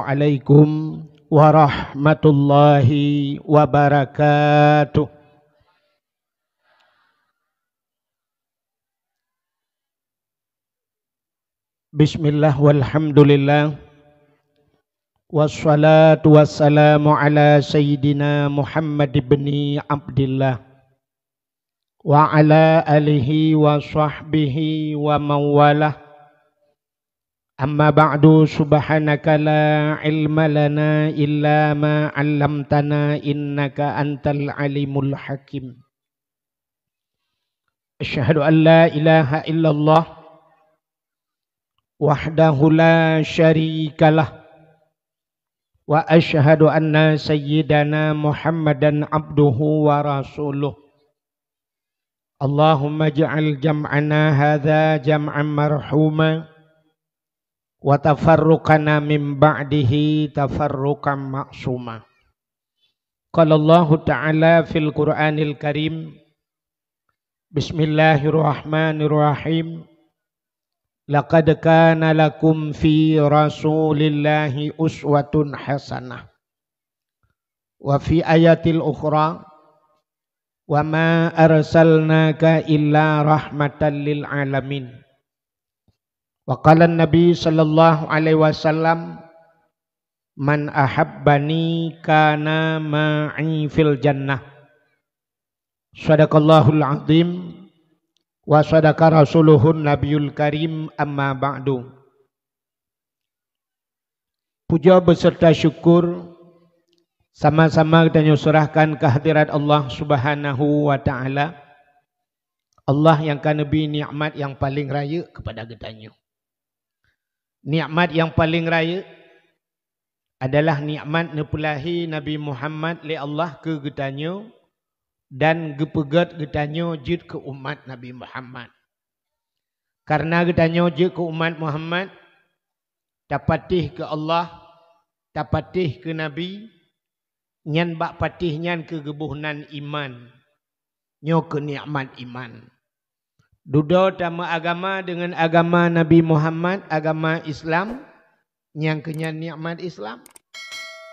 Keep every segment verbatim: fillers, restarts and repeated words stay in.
Assalamualaikum warahmatullahi wabarakatuh. Bismillah walhamdulillah. Wassalatu wassalamu ala sayyidina Muhammad ibni Abdillah wa ala alihi wa sahbihi wa mawalah. Amma ba'du, subhanaka la ilma lana illa ma 'allamtana innaka antal alimul hakim. Asyhadu an la ilaha illallah wahdahu la syarikalah, wa asyhadu anna sayyidana Muhammadan abduhu wa rasuluh. Allahumma ij'al jam'ana hadza jam'an marhuma, wa tafarruqana min ba'dihi tafarruqan ma'suma. Qala Allahu ta'ala fil Qur'anil Karim, Bismillahirrahmanirrahim. Laqad kana lakum fi Rasulillahi uswatun hasanah. Wa fi ayatil ukhra, wa ma arsalnaka illa rahmatan lil alamin. Wa qala Nabi sallallahu alaihi wasallam, "Man ahabbani kana ma'i fil jannah." Sadaqallahul azim wa sadaqa rasuluhun nabiyul karim, amma ba'du. Puja beserta syukur sama-sama geutanyoe serahkan kehadirat Allah Subhanahu wa Ta'ala. Allah nyang ka neubri nikmat nyang paleng rayeuk keupada geutanyoe. Nikmat nyang paleng rayeuk adalah nikmat neupeulahé Nabi Muhammad lé Allah keu geutanyoe dan geupeugét geutanyoe jeuet keu umat Nabi Muhammad. Kareuna geutanyoe jeuet keu umat Muhammad, tapatéh keu Allah, tapatéh keu Nabi, nyan bak patéh nyan keuh geuboh nan iman. Nyoe keuh nikmat iman. Dudoe tameuagama deungon agama Nabi Muhammad, agama Islam, nyang keuh nyan nikmat Islam.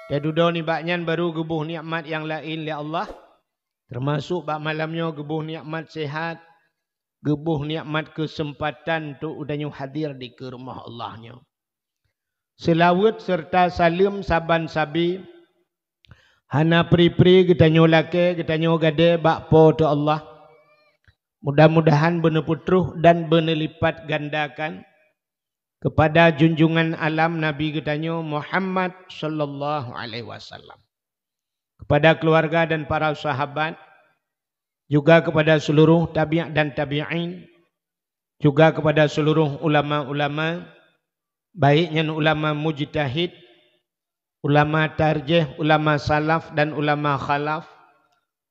Tadudoe nibak nyan baru geuboh nikmat nyang laén lé Allah, teumasok bak malam nyoe geuboh nikmat sehat, geuboh nikmat keuseumpatan untuk geutanyoe hadir dikeue rumoh Allah nyoe. Seulaweuet seureuta saleuem saban sabe hana pri-pri geutanyoe lakée, geutanyoe gadée bak Po teu Allah. Mudah-mudahan beuneupeutroh dan beuneulipat gandakan keupada junjungan alam Nabi geutanyoe Muhammad sallallahu alaihi wasallam, keupada keuluwarga dan para sahabat, juga keupada seuluruh tabi' dan tabi'in, juga keupada seuluruh ulama-ulama, baik nyan ulama mujtahid, ulama tarjih, ulama salaf dan ulama khalaf,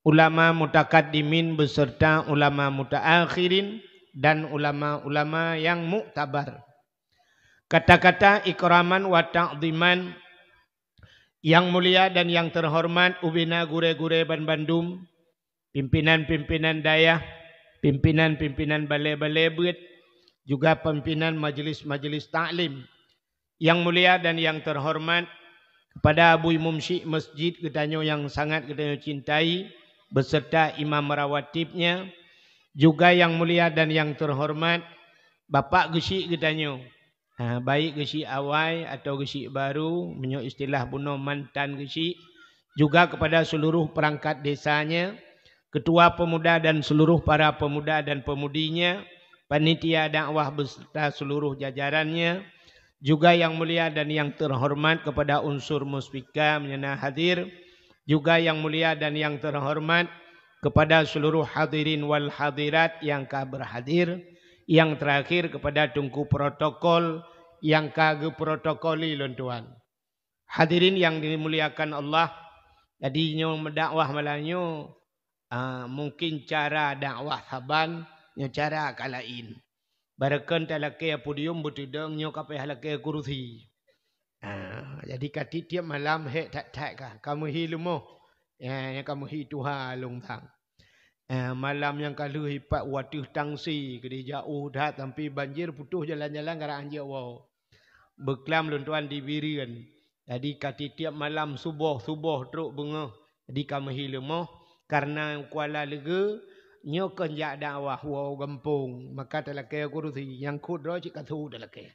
ulama mutakaddimin beserta ulama mutaakhirin, dan ulama-ulama nyang muktabar. Kata-kata ikraman wa ta'dhiman, nyang mulia dan nyang teuhoreumat ubena gurée-gurée banmandum, pimpinan-pimpinan dayah, pimpinan-pimpinan balée-balée beuet, juga pimpinan majelis-majelis taklim. Nyang mulia dan nyang teuhoreumat keupada Abu Imum Syik Masjid geutanyoe nyang sangat geutanyoe cintai, beserta imam rawatibnya, juga nyang mulia dan nyang teuhoreumat Bapak Geusyik geutanyoe, ha, baik Geusyik awai atau Geusyik baru, meunyoe istilah bunoe mantan Geusyik, juga keupada seuluruh peurangkat desanya, ketua pemuda dan seuluruh para pemuda dan pemudinya, panitia dakwah beserta seuluruh jajarannya, juga nyang mulia dan nyang teuhoreumat keupada unsur muspika meunyoe na hadir, juga nyang mulia dan nyang teuhoreumat keupada seuluruh hadirin wal hadirat nyang ka beurhadir, nyang teurakhir keupada teungku protokol nyang ka geuprotokoli lôn tuan. Hadirin nyang dimuliakan Allah, jadi nyoe meudakwah malam nyoe, ah, mungken cara dakwah saban nyoe cara ka laén. Barokon talakée podium beuteudong nyoe ka payah lakée kurusi. Ah, jadi ka tiep-tiep malam hék that-that ka, ka meuhi leumoh. Ya, nyang ka meuhi tuha lôn sang. Eh, malam nyang ka lheueh ipat u ateueh tangsi, keudeh jaoh that sampai banjir putôh jalan-jalan gara anjeuk woe. Beuklam lôn tuan di Bireuen. Jadi ka tiep-tiep malam suboh-suboh trok beungoh. Jadi ka meuhi leumoh, kareuna Kuala Leuge nyoe kon jak dakwah woe gampông, maka talakée kurusi, nyang khot droe cit ka su talakée.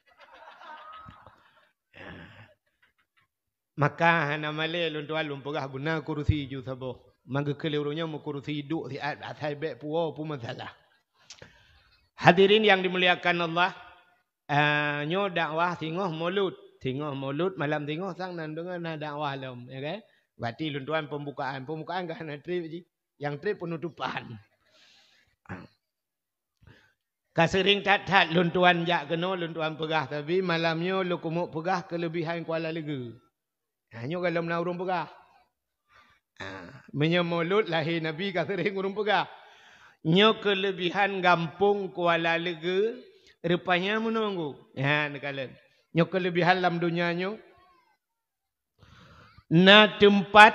Maka hana malée lôn tuan lôn peugah beuna kurusi ju saboh. Manggeukheun lé ureuëng nyoe meukurusi duek siat asai bék puwoe peue masalah. Hadirin yang dimuliakan Allah, ah, nyoe dakwah singoh Maulud. Singoh Maulud, malam singoh sang nan deungon na dakwah lom, ya kan? Berarti lôn tuan pembukaan. Pembukaan ka hana treb jih. Nyang treb penutupan. Ka seuring that-that lôn tuan jak keunoe, lôn tuan peugah, tapi malam nyoe lôn keumeuk peugah keuleubihan Kuala Leuge. Ha, nyoe gohlom na ureuëng peugah. Ha, meunyoe Maulud lahé Nabi ka seuring ureuëng peugah. Nyoe keuleubihan gampông Kuala Leuge, rupanya meunoe. Ha, neukalon. Nyoe keuleubihan lam donya nyoe. Na teumpat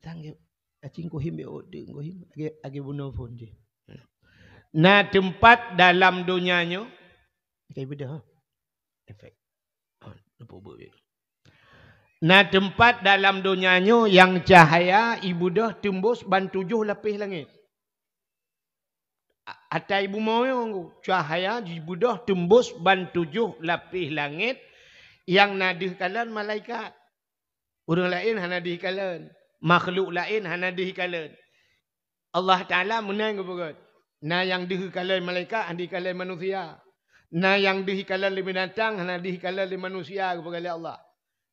Sang ge-, acing kuhim be ot deuh kuhim, age, age bunoe phon jih. Na teumpat dalam donya nyoe, age beudôh, ha? Efek. Ha, leupah beut. Na teumpat dalam donya nyoe nyang cahya ibeudôh teumbôs ban tujoh lapéh langét. A-, ata ibu moe nyoe, cahya jibeudôh teumbôs ban tujoh lapéh langét nyang na deuh kalon malaikat. Ureuëng laén hana deuh kalon, makhluk laén hana deuh kalon. Allah Taala meunan geupeugah, na nyang deuh kalon malaikat, hana deuh kalon manusia. Na nyang deuh kalon lé binatang, hana deuh kalon lé manusia, geupeugah lé Allah.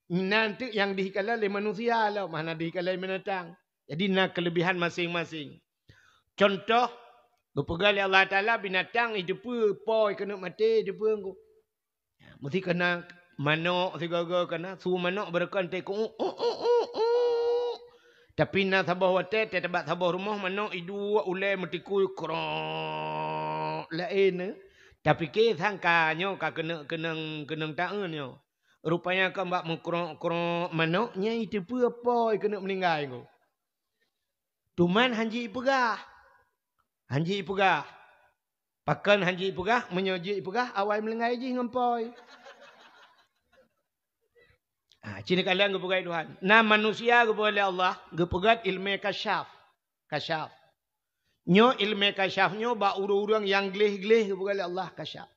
Na teuk nyang deuh kalon lé manusia lom, hana deuh kalon binatang. Jadi na keuleubihan maséng-maséng. Cuntoh, geupeugah lé Allah Taala binatang iteupeue po keuneuk maté, iteupeue engko. Meusti kana manok sigoe-goe kana, su manok beureukan teuku, u, u, u, u, u. Tapi na saboh watée teutabak saboh rumoh manok iduek ulée meutikui krok laén. Tapike sangka nyoe ka keuneuk keunong, keunong taeun nyoe. Rupanya ka bak meukrok-krok manok nyang iteupeue po keuneuk meuninggai engko. Teuma han jipeugah. Han jipeugah. Pakon han jipeugah, meunyoe jipeugah awai meulinggai jih ngon poi. Ah, cit neukalon geupeugah Tuhan. Na manusia geupeugah lé Allah, geupeugah ilmu kasyaf. Kasyaf. Nyoe ilmu kasyaf nyoe bak ureuëng-ureuëng nyang gleh-gleh geupeugah lé Allah kasyaf.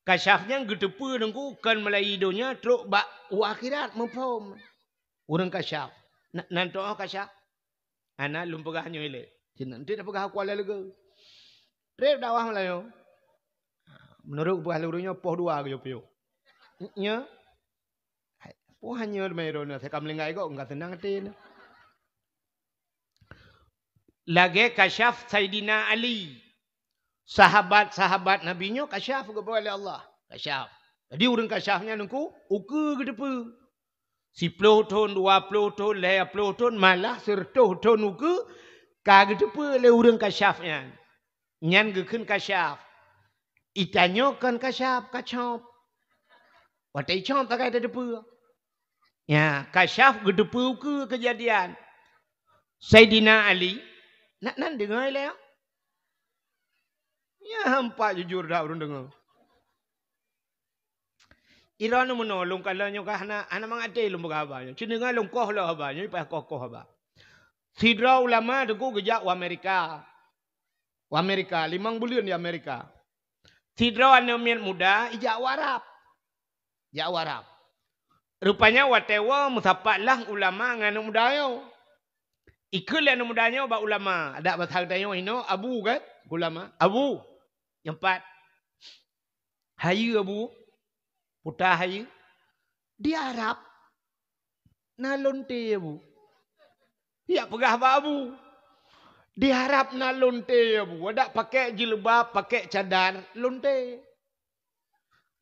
Kasyaf nyan geuteupeue teungku kon meulayeue donya trok bak u akhirat muphom. Ureuëng kasyaf. Na-, nan toh kasyaf. Hana lôn peugah nyoe ilée. Cit nanti tapeugah Kuala Leuge. Treb dakwah Meulayu. Meunurot peugah lé ureuëng nyoe poh dua geuyue piôh. Nyoe. Hai, poh hanyoe meuiron nyoe, saya ka meulinggai gob, ka seunang até nyoe. Lagée kasyaf Saidina Ali. Sahabat-sahabat Nabi nyoe kasyaf geupeugah lé Allah. Kasyaf. Jadi ureuëng kasyaf nyan teungku, ukeue geuteupeue. Siploh thon, dua ploh thon, lhée ploh thon, malah sireutoh thon ukeue ka geuteupeue lé ureuëng kasyaf nyan. Nyan geukheun kasyaf. Itanyoe kon kasyaf, kacop. Watée icop takai tateupeue. Ya, kasyaf geuteupeue ukeue keujadian. Saidina Ali, na, nan deungoe lé, ya? Ya, hampa jujur dak ureuëng deungoe. Droeneuh meunoe, lôn kalon nyoe ka hana, hana mangat até lôn peugah haba nyoe. Cit deungoe lôn koh lom haba nyoe, payah koh-koh haba. Sidroe ulama teungku geujak u Amerika. U Amerika, limong buleuen di Amerika. Sidroe aneuëk miet muda ijak u Arab. Jak u Arab. Rupanya watée woe meusapat lah ulama ngon aneuëk muda nyoe. Ikheun lé aneuëk muda nyoe bak ulama, adak basa geutanyoe inoe abu kan? Ulama, "Abu, nyoe pat." "Hayeue, Abu?" "Peue ta hayeue?" "Di Arab na lonte, Abu." Ijak peugah bak abu, "Di Arab na lonte, Abu. Adak pakai jilbab, pakai cadar, lonte."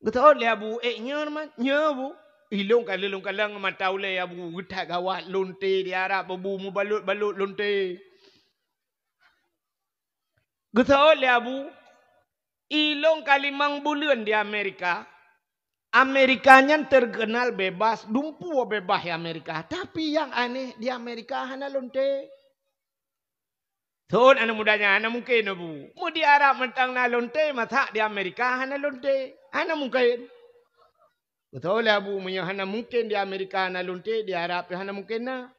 Geuseuôt lé abu, "Eh, nyoe man, nyoe, Abu." Ilôn ka lôn kalon mata ulée abu, geuthat gawat lonte di Arab, abu, meubalot-balot lonte. Geuseuôt lé abu, "Ilôn ka limong buleuen di Amerika. Amerika nyan teukeunal bebas, dumpeue bebas di Amerika. Tapi nyang aneh, di Amerika hana lonte." Seuôt aneuëk muda nyan, "Hana mungken, Abu. Meu di Arab mantong na lonte, masa di Amerika hana lonte? Hana mungken." Beutôi lé Abu, meunyoe hana mungken di Amerika na lonte, di Arab pih hana mungken na.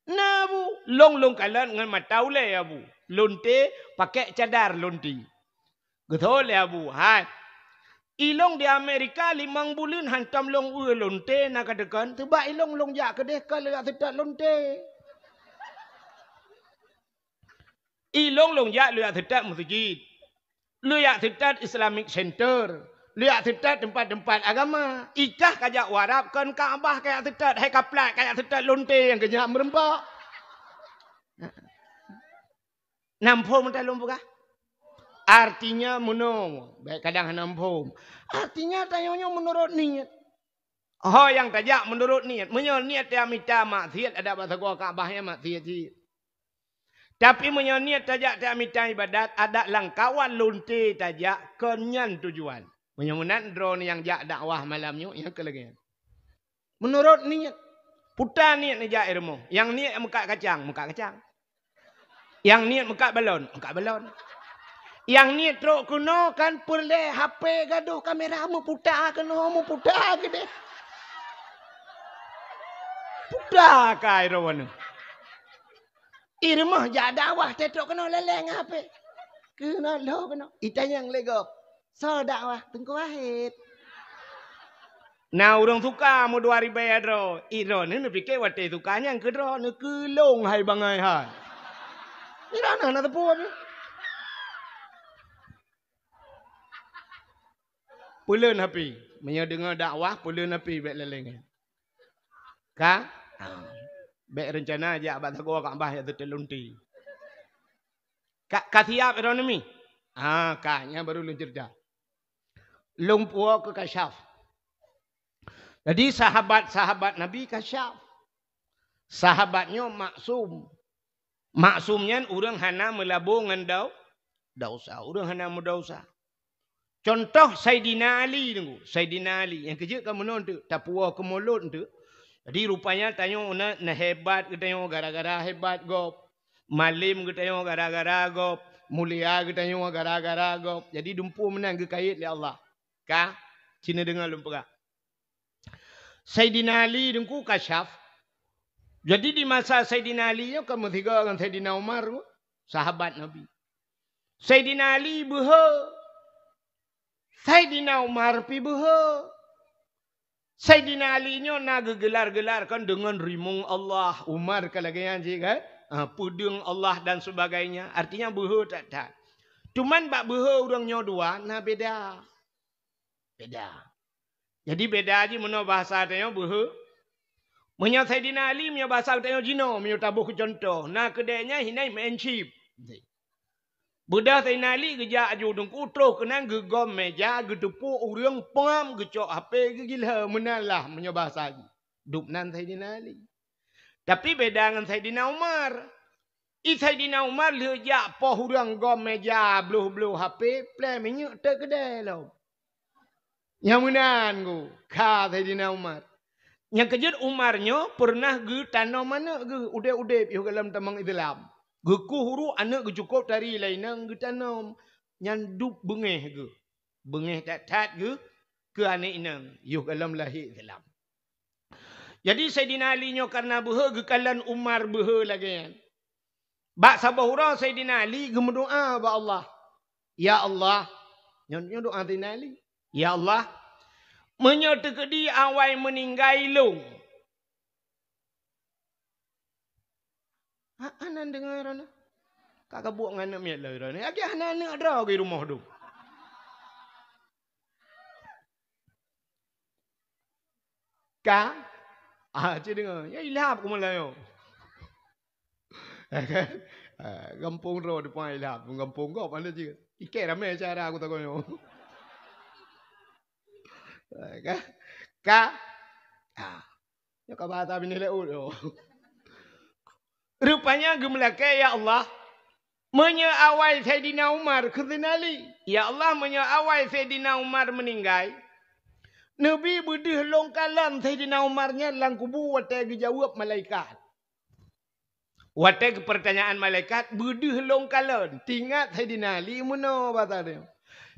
Na Abu, lôn lôn kalon ngon mata ulée Abu. Lonte pakai cadar lonte. Geutôi lé Abu, hai. Ilôn di Amerika limong buleuen hantom lôn eu lonte na ka teukon, teubak ilôn lôn jak keudeh ka lôn jak seutôt lonte. Ilôn lôn jak lôn jak seutôt meuseujid. Lôn jak seutôt Islamic Center. Lôn jak seutôt teumpat-teumpat agama. Ikah ka jak u Arab kon Ka'bah ka jak seutôt, hai ka plat ka jak seutôt lonte nyang keu nyak meureumpok. Nam phom meutalôn peugah. Artinya meunoe, baik kadang hana phom. Artinya tanyoe nyoe meunurot niet. Ho nyang tajak meunurot niet. Meunyoe niet tajak mita maksiat, adak bak sagoe Ka'bah nyan maksiat cit. Tapi meunyoe niet tajak tajak mita ibadat, adak lam kawan lonte tajak, kon nyan tujuan. Meunyoe meunan droeneuh nyang jak dakwah malam nyoe, nyang keu lagée nyan. Meunurot niet, puta niet neujak i rumoh. Nyang niet meukat kacang, meukat kacang. Nyang niet meukat balon, meukat balon. Nyang niet trok keunoe kan peureulée H P gadoh kamera meuputa keunoe, meuputa keudeh. Puta ka i rumoh nyoe. I rumoh jak dakwah teuh trok keunoe lé-lé ngon H P. Keunoe lhôh keunoe. Itanyong lé gob. Soe dakwah? Teungku Wahid. Na ureuëng suka meudua ribée droe. Droeneuh neupike watée suka nyan keu droeneuh, keu lôn hai bangai hai. Droeneuh na teupeu. Peuleuen H P. Meunyoe deungoe dakwah, peuleuen H P bék laleng. Ka? Ha. Bék reuncana jak bak sagoe Ka'bah jak seutôt lonte. Ka, ka siap droeneuh mi? Ha, ka, nyan baru lôn ceurita. Lôn puwoe keu kasyaf. Jadi sahabat-sahabat Nabi kasyaf. Sahabat nyoe maksum. Maksum nyan ureuëng hana meulabô ngon dau-, dausa, ureuëng hana meudausa. Contoh Saidina Ali nunggu, Saidina Ali nyang keujeuet ka meunoe teuk, tapuwoe keu mulod teuk. Jadi rupanya tanyoe na, na hebat geutanyoe gara-gara hebat gob. Malem geutanyoe gara-gara gob, mulia geutanyoe gara-gara gob. Jadi dumpeue meunan geukayét lé Allah. Ka, ci neudeungoe lôn peugah. Saidina Ali teungku kasyaf. Jadi di masa Saidina Ali nyoe ka meusigoe ngon Saidina Umar, sahabat Nabi. Saidina Ali beuhe. Saidina Umar pi beuhe. Saidina Ali nyoe na geugelar-gelar kan deungon rimong Allah, Umar ka lagée nyan cit kan? Ah, peudeueng Allah dan sebagainya. Artinya beuhe that-that. Cuman bak beuhe ureuëng nyoe dua na beda. Beda. Jadi beda jih meunoe bahasa tanyoe beuhe. Meunyoe Saidina Ali meunyoe bahasa tanyoe jinoe meunyoe taboh keu contoh, na keudeh nyan hinai meu'en chip. Beudôh Saidina Ali geujak aju teungku troh keunan geugom meja, geuteupok ureuëng pom, geucok H P, geugilhée meunan lah meunyoe bahasa jih. Dub nan Saidina Ali. Tapi beda ngon Saidina Umar. I Saidina Umar lheueh jak poh ureuëng gom meja bloh-bloh H P, pleng minyeuk teuk keudeh lom. Nyang meunan ku, ka Saidina Umar. Nyang keujeuet Umar nyoe peureunah geutanom aneuëk geuh udeb-udeb yoh gohlom tamong Islam. Geukueh uruek aneuëk geucukôb tari lé inong geutanom. Nyan dub beungéh geuh. Beungéh that-that geuh keu aneuëk inong yoh gohlom lahé Islam. Jadi Saidina Ali nyoe kareuna beuhe geukalon Umar beuhe lagée nyan. Bak saboh uroe Saidina Ali geumeudoá bak Allah, "Ya Allah," nyoe, nyoe doá Saidina Ali, "Ya Allah, meunyoe teukeudi awai meuninggai lôn." Ha, hana deungoe droeneuh. Ka kabuek ngon aneuëk miet lé droeneuh. Lagée hana aneuëk droe di rumoh dum. Ka? Ah, cit deungoe. Ya ilap ku meulayo. Ah, gampông droe depan ilap, gampông gob mana cit. Ikei ramé cara aku takut nyoe. Ah, ka? Ka? Ah. Nyoe ka bahasa Bini Laut nyoe. Rupanya geumeulakée, "Ya Allah, meunyoe awai Saidina Umar," kheun Saidina Ali, "Ya Allah, meunyoe awai Saidina Umar meuninggai, neubi beudeuh lôn kalon Saidina Umar nyan lam kubu watée geujaweueb malaikat." Watée geupeurtanyaan malaikat, beudeuh lôn kalon. Teuingat Saidina Ali meunoe basa nyoe.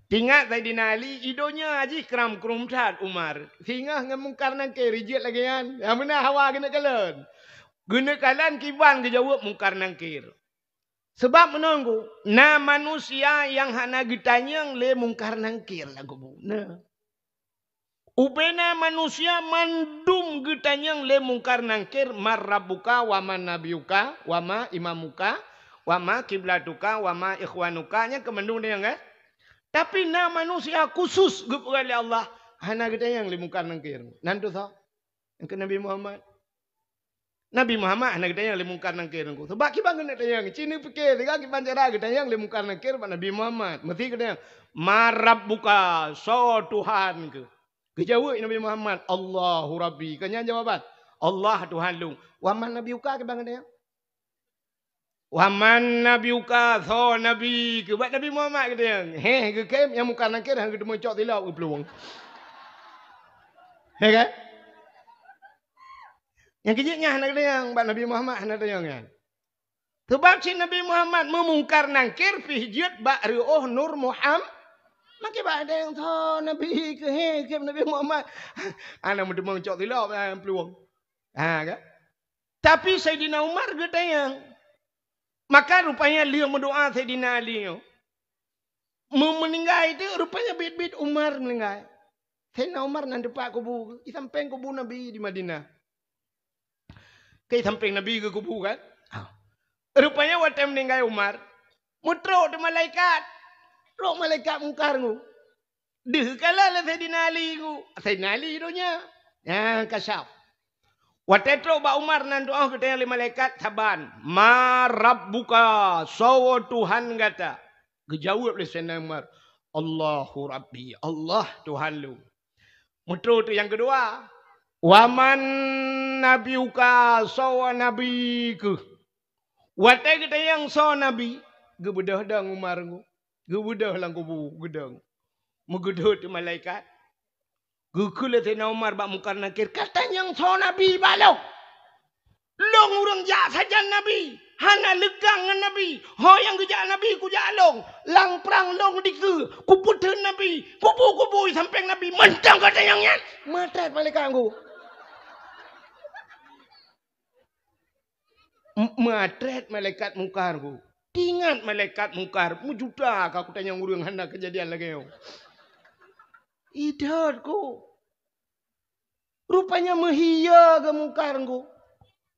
Ingat Saidina Ali, i donya jih kram krum that Umar. Singoh ngon Mungkar Nangkir, ijeuet lagèe nyan. Nyang meunan hawa geuneuk kalon. Geuneuk kalon kiban geujaweueb Mungkar Nangkir. Sabab meunan ku, na manusia nyang hana geutanyong lé Mungkar Nangkir lam kubu. Na. Ubena manusia mandum geutanyong lé Mungkar Nangkir, "Man rabbuka, wa man nabiyuka, wa ma imamuka, wa ma kiblatuka, wa ma ikhwanuka." Nyan keu mandum tanyong, kan? Tapi na manusia khusus geupeugah lé Allah, hana geutanyong lé Mungkar Nangkir. Nan tu soe? Nyan keu Nabi Muhammad. Nabi Muhammad hana geutanyong lé Mungkar Nangkir ngon ku. Sabab kiban keuneuk tanyong, ci neupike, teuka kiban cara geutanyong lé Mungkar Nangkir bak Nabi Muhammad. Meusti geutanyong, "Man rabbuka, soe Tuhan keuh?" Geujaweueb Nabi Muhammad, "Allahu Rabbi." Kon nyan jawaban, "Allah Tuhan lôn." "Wa man nabiyuka," kiban geutanyong. "Wa man nabiyuka," soe nabi keuh? Bak Nabi Muhammad geutanyong. Heh, geukheun nyang Mungkar Nangkir hana geuteumeung cok tilok geuplueng. Heh kan? Nyang keu jeuet nyan hana geutanyong, bak Nabi Muhammad hana tanyong nyan. Sabab cit Nabi Muhammad meumungkar nangkir pih jeuet bak reuôh Nur Muhammad. Maka bak ada nyang soe nabi keuh, heh, keu Nabi Muhammad. Hana meuteumeung cok tilok, eh, plueng. Ha, kan? Tapi Saidina Umar geutanyong. Maka rupanya lheueh meudoa Saidina Ali nyoe. Meu-, meuninggai teuk rupanya biet-biet Umar meuninggai. Saidina Umar nan teumpat kubu, i sampéng kubu Nabi di Madinah. Ka i sampéng Nabi geukubu kan? Ha. Rupanya watée meuninggai Umar, meutrok teuk malaikat. Trok malaikat Mungkar ngu. Deuh kala lé Saidina Ali ngu. Saidina Ali donya. Nyang kasyaf. Watée trok bak Umar nan tu'oh geutanyong lé malaikat saban, "Ma rabbuka, soe Tuhan gata?" Geujaweueb lé Saidina Umar, "Allahu Rabbi, Allah Tuhan lôn." Meutrok teuk nyang keudua, "Wa man nabiyuka, soe nabi keuh?" Watée geutanyong soe nabi, geubeudôh dong Umar ngu. Geubeudôh lam kubu, geudong. Meugeudôt malaikat. Geukheun lé Saidina Umar bak Mungkar Nangkir, "Ka tanyong soe nabi bak lôn? Lôn ureuëng jak sajan nabi, hana leugang ngon nabi. Ho nyang geujak nabi kujak lôn, lam prang lôn dikeue, kupeutheun nabi, kubu-kubu i sampéng nabi, mantong ka tanyong nyan." Meutrét malaikat ngu. M-, meutrét malaikat Mungkar ku. Teuingat malaikat Mungkar, meujuta ka kutanyong ureuëng hana keujadian lagée nyoe. Idhôt ku. Rupanya meuhiya geu Mungkar ku.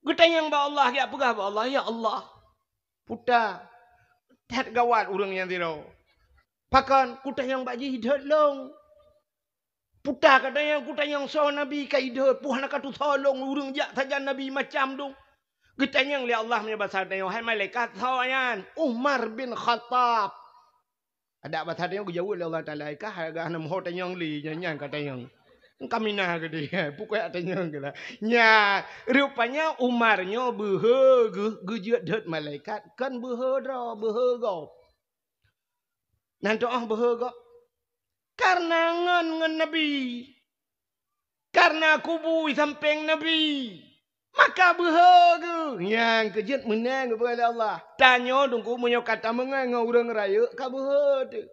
Geutanyong bak Allah, geujak peugah bak Allah, "Ya Allah, puta, that gawat ureuëng nyang sidroe. Pakon kutanyong bak jih idhôt lôn." Puta ka tanyong, kutanyong soe nabi ka idhôt, peue hana ka tusoe lôn ureuëng jak sajan nabi macam dong. Geutanyong lé Allah meunyoe basa tanyong, "Hai malaikat, soe nyan?" "Umar bin Khattab." Adak basa tanyong geujaweueb lé Allah Taala, "Ka hana meuho tanyong lé, nyan, nyan ka tanyong." Kaminah geude, pukon tanyong geulah. Nya, rupanya Umar nyoe beuhe geu-, geujeuet dot malaikat, kon beuhe droe, beuhe gob. Nan tu'oh beuhe gob. Karena ngon, ngon Nabi. Karena kubu i sampéng Nabi. Maka beuhe geuh. Nyang keujeuet meunan geupeugah lé Allah. Tanyoe Teungku meunyoe ka tameungon ngon ureuëng rayeuk ka beuhe teuh.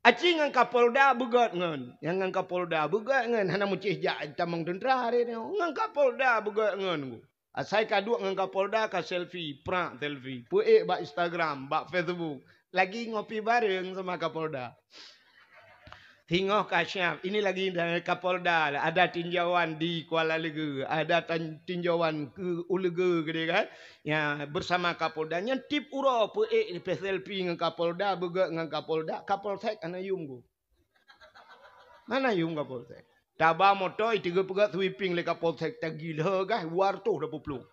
Aci ngon Kapolda beugét ngon. Nyang ngon Kapolda beugét ngon. Hana meucéh jak tamong teuntra hari nyoe. Ngon Kapolda beugét ngon. Asai ka duek ngon Kapolda ka selfie, prak selfie. Peuék bak Instagram, bak Facebook. Lagi ngopi bareng sama Kapolda. Singoh ka siap. Ini lagi dari Kapolda. Ada tinjauan di Kuala Lege. Ada tan-, tinjauan ke Ulege gede kan. Ya, bersama Kapolda. Nyan tip uroe peuék selfie ngon Kapolda, beugét ngon Kapolda. Kapolsek hana yum ku. Mana yum Kapolsek? Taba moto, iteugeuh peugah sweeping lé Kapolsek, tagila gah, dua ratus dua puluh.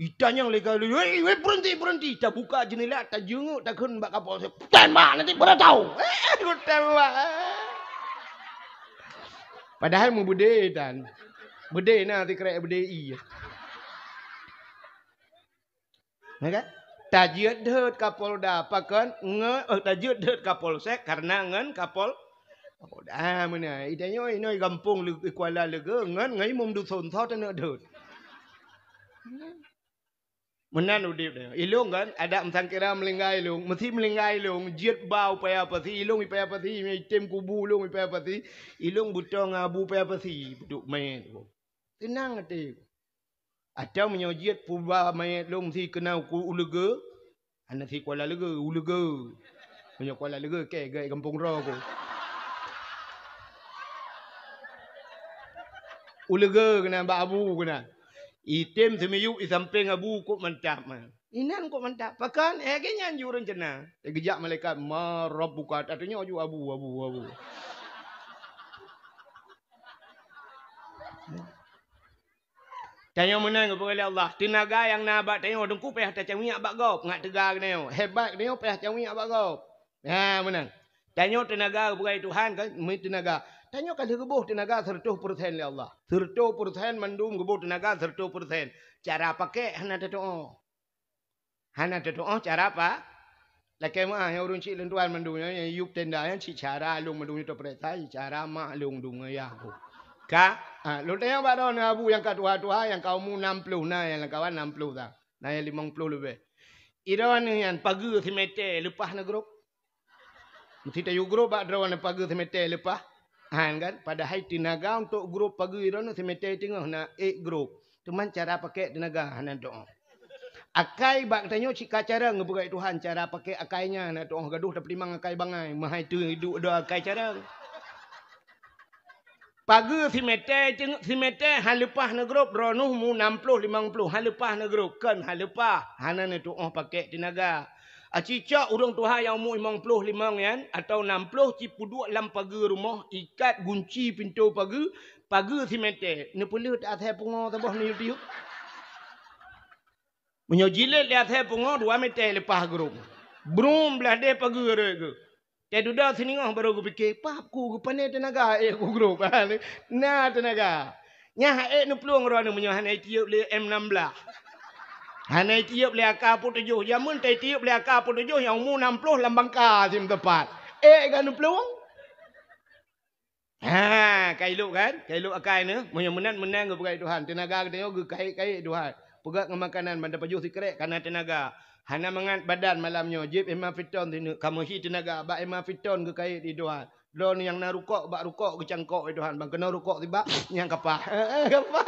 Itanyong lé kali, "Wei, wei, berhenti, berhenti." Tabuka jendela, tajeunguk, takheun bak Kapolsek, "Tembak, nanti baru tahu." Eh, tembak. Padahai meubeudé tan. Beudé na sikrek beudé ie. Ya kan? Tajeuet dot Kapolda pakon nge-, eh, tajeuet dot Kapolsek karena ngon Kapol-, Kapolda. Ah, meunan. Itanyoe inoe gampông Lege-, Kuala Lege ngon, ngon imum dusun tho taneuk dot. Meunan udeb nyoe. Ilong kan, adak meusangkira meulinggai ilong, meusi meulinggai ilong, jeuet ba u Paya Pasi, ilong i Paya Pasi, item kubu ilong i Paya Pasi, ilong beutôi ngon Abu Paya Pasi, peuduek manyét. Teunang até. Atawa meunyoe jeuet peuba manyét lôn si keunan u Uleugée, hana si Kuala Leugée, Uleugée. Meunyoe Kuala Leugée, kée gét gampông droe ku. Uleugée keunan bak Abu keunan. Item seumiyueb i sampéng Abu kok mantap mah. Inan kok mantap. Pakon, eh, gét nyan ju ureuëng ceunan. Eh, geujak malaikat, "Ma rabbuka?" Tanyoe ju Abu, Abu, Abu. Tanyoe meunan geupeugah lé Allah. Teunaga nyang na bak tanyoe teungku payah tacawiek bak gob, ngat teuga geutanyoe. Hebat geutanyoe payah cawiek bak gob. Ha, meunan. Tanyoe teunaga geupeugah lé Tuhan kan, meunan teunaga. Tanyoe ka lheueh geuboh teunaga seratus persen lé Allah. Seratus persen mandum geuboh teunaga seratus persen. Cara pakai hana tatuoh. Hana tatuoh cara apa? Lakée meuah nyang ureuëng cit lôn tuan mandum nyan, nyang yup tenda nyan cit cara lôn mandum nyoe teupeuriksa, cit cara mak lôn dum ngon yah ku. Ka, ha, lôn tanyong bak droeneuh abu nyang ka tuha-tuha, nyang ka umu enam puluh na, nyang lam kawan enam puluh sa, na nyang limong puluh leubeh. Droeneuh nyan pageue simeté leupah neugrob. Meusti tayue grob bak droeneuh pageue simeté leupah. Han kan? Padahai teunaga untuk grob pageue droeneuh simeté teungoh na ék grob. Teuma cara pakai teunaga hana tatuoh. Akai bak tanyoe cit ka carông geupeugah Tuhan, cara pakai akai nyan hana tatuoh, gadoh tapeutimang akai bangai, meuhai teuh iduek dua akai carông. Pageue simeté teung-, simeté han leupah neugrob droeneuh mu enam puluh limong puluh, han leupah neugrob, kon han leupah, hana neutuoh pakai teunaga. Aci cok ureuëng tuha nyang umu limong puluh limong nyan atawa enam puluh cit peuduek lam pageue rumoh, ikat gunci pintoe pageue, pageue simeté, neupeuleuet asai pungo saboh neuyue tiup. Meunyoe jilét lé asai pungo dua meté leupah grob. Brum blah deh pageue rot geuh. Teududoe siningoh barô geupike, "Pap ku geupané teunaga ék ku grob." Na teunaga. Nyan han ék neuplueng droeneuh meunyoe hana itiup lé M enam belas. Hana itiup lé AK peuet tujoh. Jameun ta itiup lé AK peuet tujoh nyang umu enam puluh lam bangka sim teupat. Ék ka neuplueng? Ha, ka ilop kan? Ka ilop akai neuh. Meunyoe meunan, meunan geupeugah Tuhan. Teunaga geutanyoe geukayek-kayek Tuhan. Peugah ngon makanan, ban tapajoh sikrek, kana teunaga. Hana mangat badan malam nyoe, jieb Emma Piton sineuk, kamoe hi teunaga, bak Emma Piton geukayek di Tuhan. Droeneuh nyang na rukok, bak rukok geucangkok di Tuhan. Ban keunoe rukok sibak, nyang kapah. Kapah.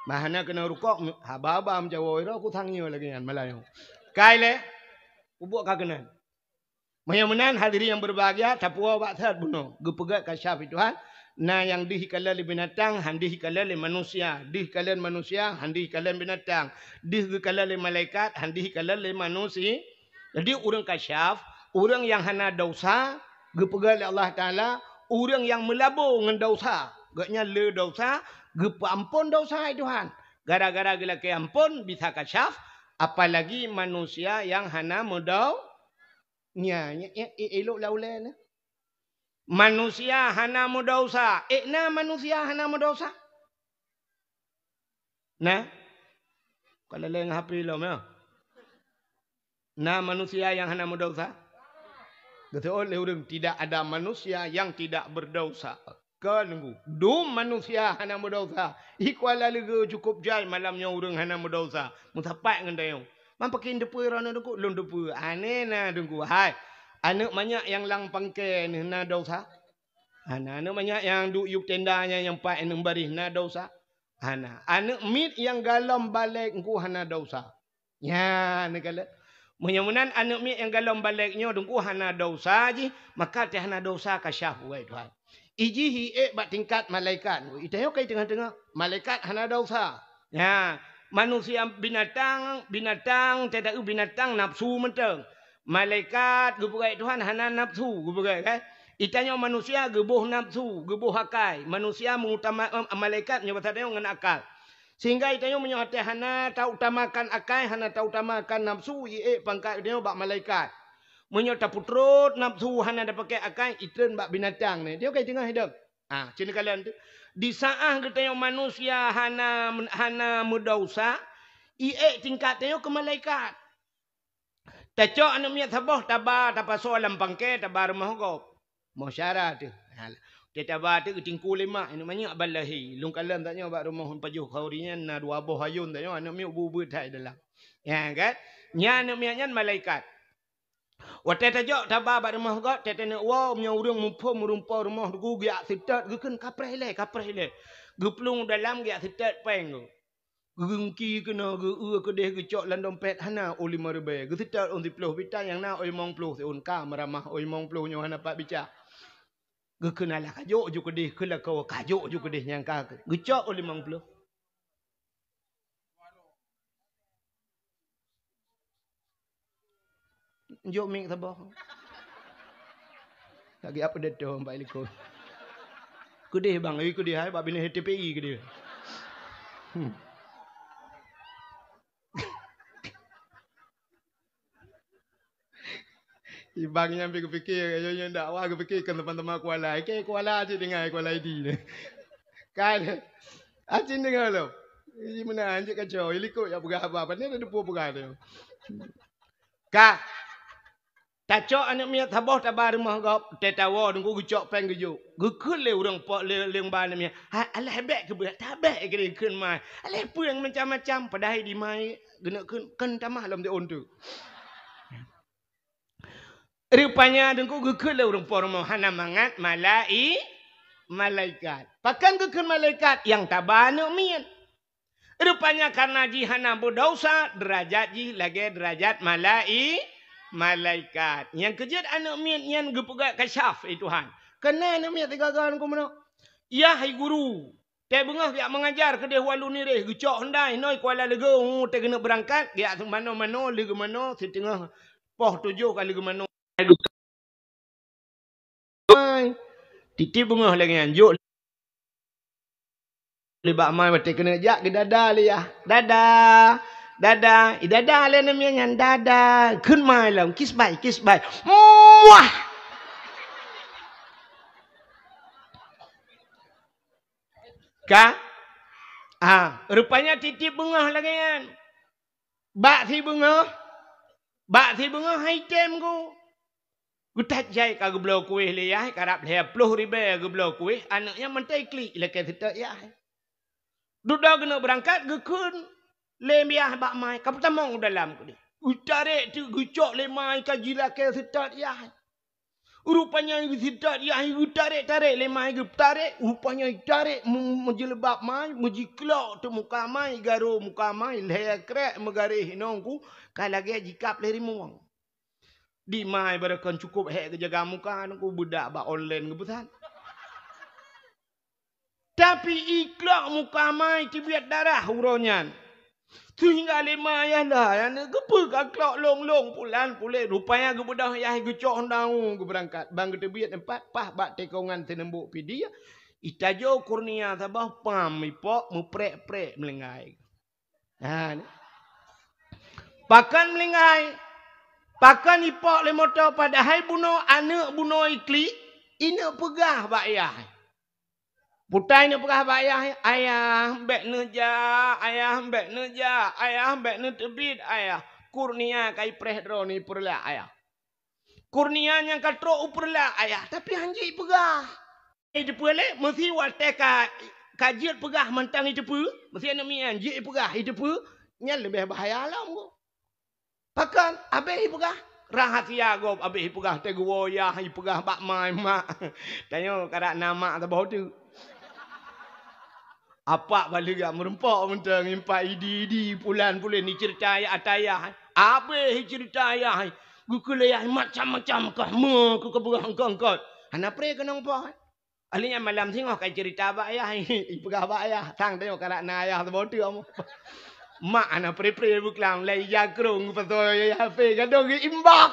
Nah, hana keunoe rukok, haba-haba meujawoe, roh ku sang nyoe lagée nyan malam nyoe. Kai lé, ubok ka keunan. Meunyoe meunan, hadirin yang berbahagia, tapuwoe bak that bunoe. Geupeugah kasyaf Tuhan, na nyang deuh ikalon lé binatang, han deuh ikalon lé manusia. Deuh ikalon manusia, han deuh ikalon binatang. Deuh geukalon lé malaikat, han deuh ikalon lé manusia. Jadi, ureuëng kasyaf, ureuëng nyang hana desya, geupeugah lé Allah Taala, ureuëng nyang meulabo ngon desya. Gobnyan le desya, geupeuamphon desya Tuhan. Gara-gara geulakée amphon, bisa kasyaf, apalagi manusia nyang hana meudo-, Nya, nya, nya, eh, elok lam ulée na. Manusia hana meudesya. Eh, na manusia hana meudesya? Na? Ka laleng H P lom, ya. Na manusia nyang hana meudesya? Geuseuôt lé ureuëng, tidak ada manusia yang tidak berdosa. Kon Teungku, dum manusia hana meudesya. I Kuala Leugée cukup jai malam nyoe ureuëng hana meudesya. Meusapat ngon tanyoe. Man pakon teupeue droeneuh Teungku? Lôn teupeue. Aneh na Teungku. Hai, aneuëk manyak nyang lam pangke neuh na desya? Hana. Aneuëk manyak nyang duek yup tenda nyan nyang pat aneuëk baréh na desya? Hana. Aneuëk miet nyang galom balek Teungku hana desya. Nyan neukalon. Meunyoe meunan aneuëk miet nyang galom balek nyoe Teungku hana desya jih, maka teuh hana desya kasyaf, wahai Tuhan. Ijih iék bak tingkat malaikat. Itanyoe ka i teungoh-teungoh, malaikat hana desya. Nya, manusia binatang, binatang, teuh binatang nafsu mantong. Malaikat geupeugah Tuhan hana nafsu, geupeugah, kan? Itanyoe manusia geuboh nafsu, geuboh akai. Manusia mengutama-, em, malaikat nyoe basa tanyoe ngon akal. Sehingga itanyoe meunyoe até hana tautamakan akai, hana tautamakan nafsu, iék pangkat geutanyoe bak malaikat. Meunyoe tapeutrot nafsu hana tapakai akai, itreun bak binatang nyoe. Tanyoe ka i teungoh hidup. Ah, cit neukalon teuh. Di saát geutanyoe manusia hana, hana meudesya, iék tingkat tanyoe keu malaikat. Tacok aneuëk miet saboh taba tapasoe lam pangke taba rumoh gob. Moh syara teuh. Ha, Teuh taba teuk geutingku lé mak, aneuk manyak ban lahé. Lôn kalon tanyoe bak rumoh pajoh khauri nyan na dua boh ayôn tanyoe, aneuk miet ubit-ubit hai dalam. Ya kan? Nyan aneuk miet nyan malaikat. Watée tajok taba bak rumoh gob, teuh taneuk woe, meunyoe ureuëng muphom ureuëng po rumoh teungku geujak seutôt, geukheun kapreh ilée, kapreh ilée. Geuplueng u dalam geujak seutôt péng geuh. Geungki keunoe, geu-eu keudeh, geucok lam dompet, hana óh limong ribée. Geuseutôt óh siplôh, bita nyang na óh limong ploh siôn, ka meuramah óh limong ploh nyoe hana pat bica. Geukheun alah kajok ju keudeh, keu lakoe kajok ju keudeh nyang ka geucok óh limong ploh. Jok mik saboh. Lagi apa dia tu, Pak Iliko? Keudeh bang, eh, keudeh hai, bak binéh T P I keudeh. Hmm. Ibang nyan pi geupiké, yo, yo, ndak wah geupiké keu teuma-teuma kuala. Ikei kuala cit tinggai kuala idi. Kan? Acin deungoe lom. Ih, meunan cit kacau. Iliko ya peugah haba. Pane ada depu peugah tu. Ka. Tacok aneuk miet saboh taba rumoh gob, teuh tawoe teungku geucok péng geujok. Geukheun lé ureuëng po lé, lé ba aneuk miet. Ha, alah bék keubeue, tabék keu geukheun mai. Alah peue nyang macam-macam, padahai di mai geuneuk kheun, kheun tamah lom di ôn teuk. Rupanya teungku geukheun lé ureuëng po rumoh hana mangat malai-, malaikat. Pakon geukheun malaikat nyang taba aneuk miet? Rupanya karena jih hana beudesya, derajat jih lagée derajat malai-, malaikat. Nyang keujeuet aneuk miet nyan geupeugah kasyaf, "Eh Tuhan, keunoe aneuk miet sigaga ngon keumeunok. Yah hai guru, teuh beungoh jak meungajar keudeh walu nireh, geucok hyundai noi kuala leugeu, teuh geuneuk beurangkat, jak manoe-manoe, leugeu manoe, siteungoh poh tujoh ka leugeu manoe." Mai. Tieb beungoh lagée nyan, jok lé bak mai watée keuneuk jak geudada lé yah. Dada, dada, idada lé aneuk miet nyan, dada. Kheun mai lom, kiss bye, kiss bye. Muah! Ka? Ah, rupanya tieb-tieb beungoh lagée nyan. Bak sibeungoh, bak sibeungoh hai tem geuh. Geutat jai ka geubloe kueh lé yah, karab lhée ploh ribée geubloe kueh, aneuk nyan mantong klik lakée seutôt yah. Dudoe geuneuk beurangkat geukheun lé yah bak mai, ka peutamong u dalam keudeh. Geutarek teuk geucok lé mai ka jilakée seutôt yah. Rupanya geuseutôt yah geutarek-tarek lé mai geutarek, rupanya tarek meu-, meujeuleubat mai, meujiklok teuk muka mai, garo muka mai, lhée krek meugaréh inong ku ka lagée jikab lé rimueng. Di mai barokon cukôp hék geujaga muka nyan ku beudak bak online geupeusan. Tapi iklok muka mai teubiet darah uroe nyan. Seuhingga lé mai yah lah, nyan geupeu ka klok lông-lông pulan puléh, rupanya geubeudôh yah geucok daun geubeurangkat. Ban geuteubiet teumpat paih bak tikongan seuneumbok pidie, itajo kurnia saboh pam ipok meuprek-prek meulinggai. Ha, ni. Pakon meulinggai? Pakon ipok lé moto padahai bunoe aneuk bunoe iklik, ineuk peugah bak yah. Putai neupeugah bak ayah, "Ayah, bék neujak, ayah, bék neujak, ayah, bék neuteubiet, ayah. Kurnia ka ipreh droeneuh ipeureulah, ayah. Kurnia nyang ka trok u peureulah, ayah, tapi han jeuet ipeugah." Iteupeu lé, meusi watée ka, ka jeuet peugah mantong iteupeu, meusi aneuk miet nyan jeuet ipeugah iteupeu, nyan leubeh bahaya lom. Pakon? Abéh ipeugah. Rahasia gob abéh ipeugah, teuh geuwoe yah ipeugah bak mai mak. Tanyoe karab na mak saboh teuk. Apak baleue jak meurumpok mantong, impak idi-idi, pulan-pulan iceurita yah ata yah. Abéh iceurita yah. Geukheun lé yah macam-macam kah, meu keu keubeueh eungkot-eungkot. Hana pré keunong poh. Ahli nyan malam singoh ka cerita bak ayah, ipeugah bak ayah, sang tanyoe karab na ayah saboh teuk amoe. Mak hana pre-pre beuklam, lai ija krong geupasoe ayah H P gadong geuimbak.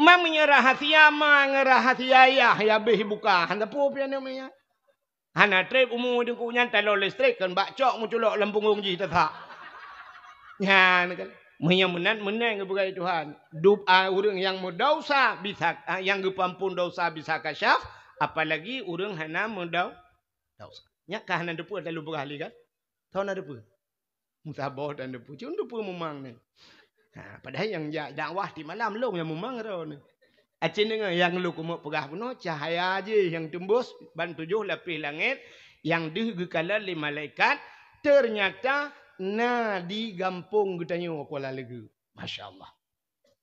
Mak meunyoe rahasia, mak ngon rahasia ayah, ya abéh ibuka, hana peue pian nyan. Hana trép umu teungku nyan, talon listrik kon bak cok meuculok lam punggong jih teusak. Nyan kan. Meunyoe meunan, meunan geupeugah Tuhan. Dub-, a, ureuëng nyang meudesya bisa, a, nyang geupeuamphon desya bisa kasyaf, apalagi ureuëng hana meudau-, desya. Nyak ka hana teupeue lalu peugah lé kan? Soe na teupeue? Meusaboh dan teupeue. Cuma teupeue mumang ni. Ha, padahai nyang jak dakwah di malam lôn nyang mumang droeneuh. Aceh deungoe nyang lôn keumeuk peugah bunoe, cahya jih nyang teumbus ban tujoh lapéh langét nyang deuh geukalon lé malaikat, teunyata na di gampông geutanyoe Kuala Leugeue. Masya Allah.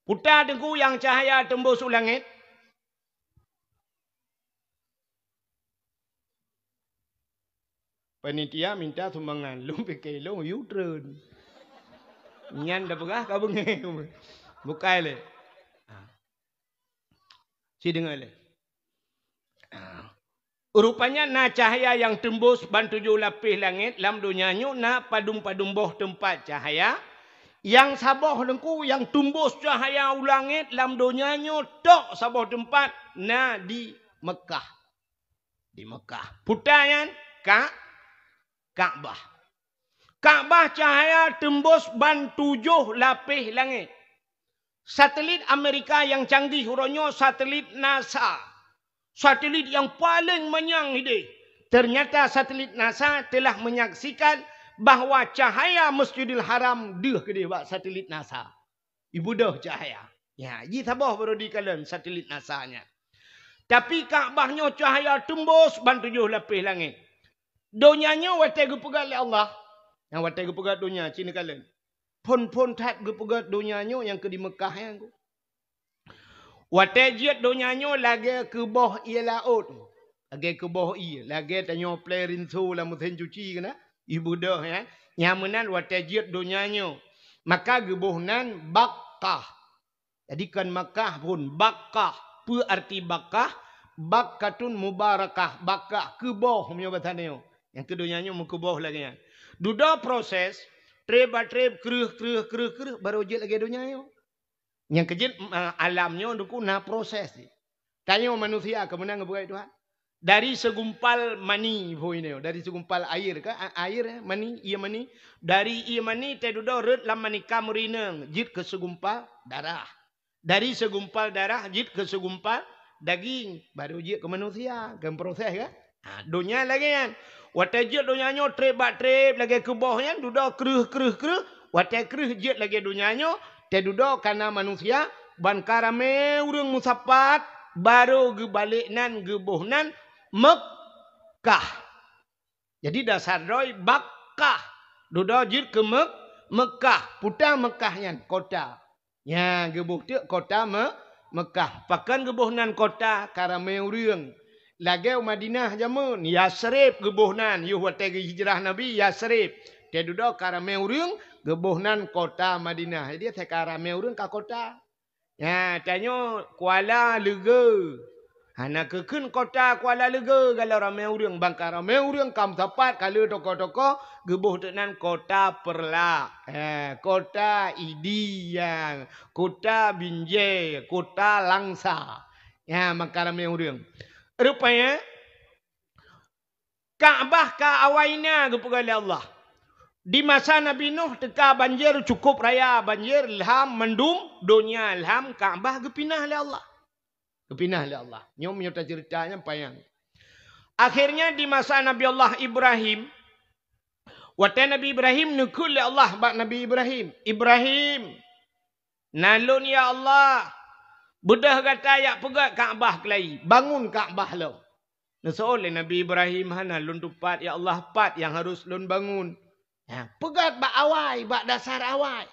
Peue teungku nyang cahya teumbus u langét? Panitia minta sumbangan, lôn pike lôn U-turn. Nyan tapeugah ka beungéh. Bukai lé. Ha. Ci deungoe lé. Ha. Rupanya na cahya nyang teumbus ban tujoh lapéh langét, lam donya nyoe na padum-padum boh teumpat cahya. Nyang saboh teungku nyang teumbus cahya u langét lam donya nyoe tok saboh teumpat na di Meukah. Di Meukah. Peue nyan? Ka-, Ka'bah. Ka'bah cahya teumbus ban tujoh lapéh langét. Satelit Amerika nyang canggih uroe nyoe satelit NASA. Satelit nyang paleng manyang idéh. Teunyata satelit NASA teulah menyaksikan bahwa cahya Masjidil Haram deuh keudéh bak satelit NASA. Ibeudôh cahya. Ya, ji saboh baru dikalon satelit NASA nyan. Tapi Ka'bah nyoe cahya teumbus ban tujoh lapéh langét. Donya nyoe watée geupeugét lé Allah. Nyang watée geupeugét donya, ci neukalon. Phon-phon that geupeugét donya nyoe nyang keu di Meukah nyan. Watée jeuet donya nyoe lagée keuboh ié laôt. Lagée keuboh ié, lagée tanyoe plé rinso lam meusén cuci keunan, ibeudôh nyan. Nyang meunan watée jeuet donya nyoe. Maka geuboh nan Bakkah. Jadi kon Makkah phon, Bakkah. Peue arti Bakkah? Bakkatun mubarakah. Bakkah, keuboh meunyoe basa nyoe. Nyang keu donya nyoe meukeuboh lagée nyan. Dudoe proses, treb bak treb, kreueh, kreueh, kreueh, kreueh, barô jeuet lagée donya nyoe. Nyang keujeuet, eh, alam nyoe teungku na proses. Tanyoe manusia keu meunan geupeugah Tuhan. Dari segumpal mani, boh ini, dari segumpal air ka, a-, air, eh, mani, ié mani. Dari ié mani teuh dudoe rhot lam manikam rineueng, jeuet keu segumpal darah. Dari segumpal darah jeuet keu segumpal daging, baru jeuet keu manusia, keu proses ka. Ha, donya lagée nyan. Watée jeuet donya nyoe treb bak treb lagée keuboh nyan, dudoe kreueh, kreueh, kreueh. Watée kreueh jeuet lagée donya nyoe, teududoe ka na manusia, ban ka ramé ureuëng meusapat, barô geubalek nan geuboh nan Meukah. Jadi dasar droe Bakkah, dudoe jeuet keu Meuk-, Meukah. Peue teuk Meukah nyan? Kota. Nyan geuboh teuk kota Me-, Meukah. Pakon geuboh nan kota? Ka ramé ureuëng. Lagée u Madinah jameun, Yasrib geuboh nan, yoh watée geuhijrah Nabi, Yasrib. Teududoe ka ramé ureuëng, geuboh nan kota Madinah. Jadi asai ka ramé ureuëng ka kota. Nyan, tanyoe Kuala Leugeue. Hana keu kheun kota Kuala Leugeue, galak ramé ureuëng, ban ka ramé ureuëng ka meusapat ka le tokoh-tokoh, geuboh teuk nan Kota Peureulak, eh, Kota Idi, ya, Kota Binjai, Kota Langsa. Ya, ban ka ramé ureuëng. Rupanya, Ka'bah ka awai na geupeugah lé Allah. Di masa Nabi Nuh teuka banjir cukôp raya, banjir lham mandum donya, lham Ka'bah geupinah lé Allah. Geupinah lé Allah. Nyoe meunyoe taceurita nyan panyang. Akhirnya di masa Nabi Allah Ibrahim, watée Nabi Ibrahim neukheun lé Allah bak Nabi Ibrahim, "Ibrahim, na lôn ya Allah, beudôh gata jak peugét Ka'bah keulayi, bangun Ka'bah lom." Neuseuôt lé Nabi Ibrahim, "Hana lôn tupat ya Allah, pat nyang harôh lôn bangun?" Ha, peugét bak awai, bak dasar awai.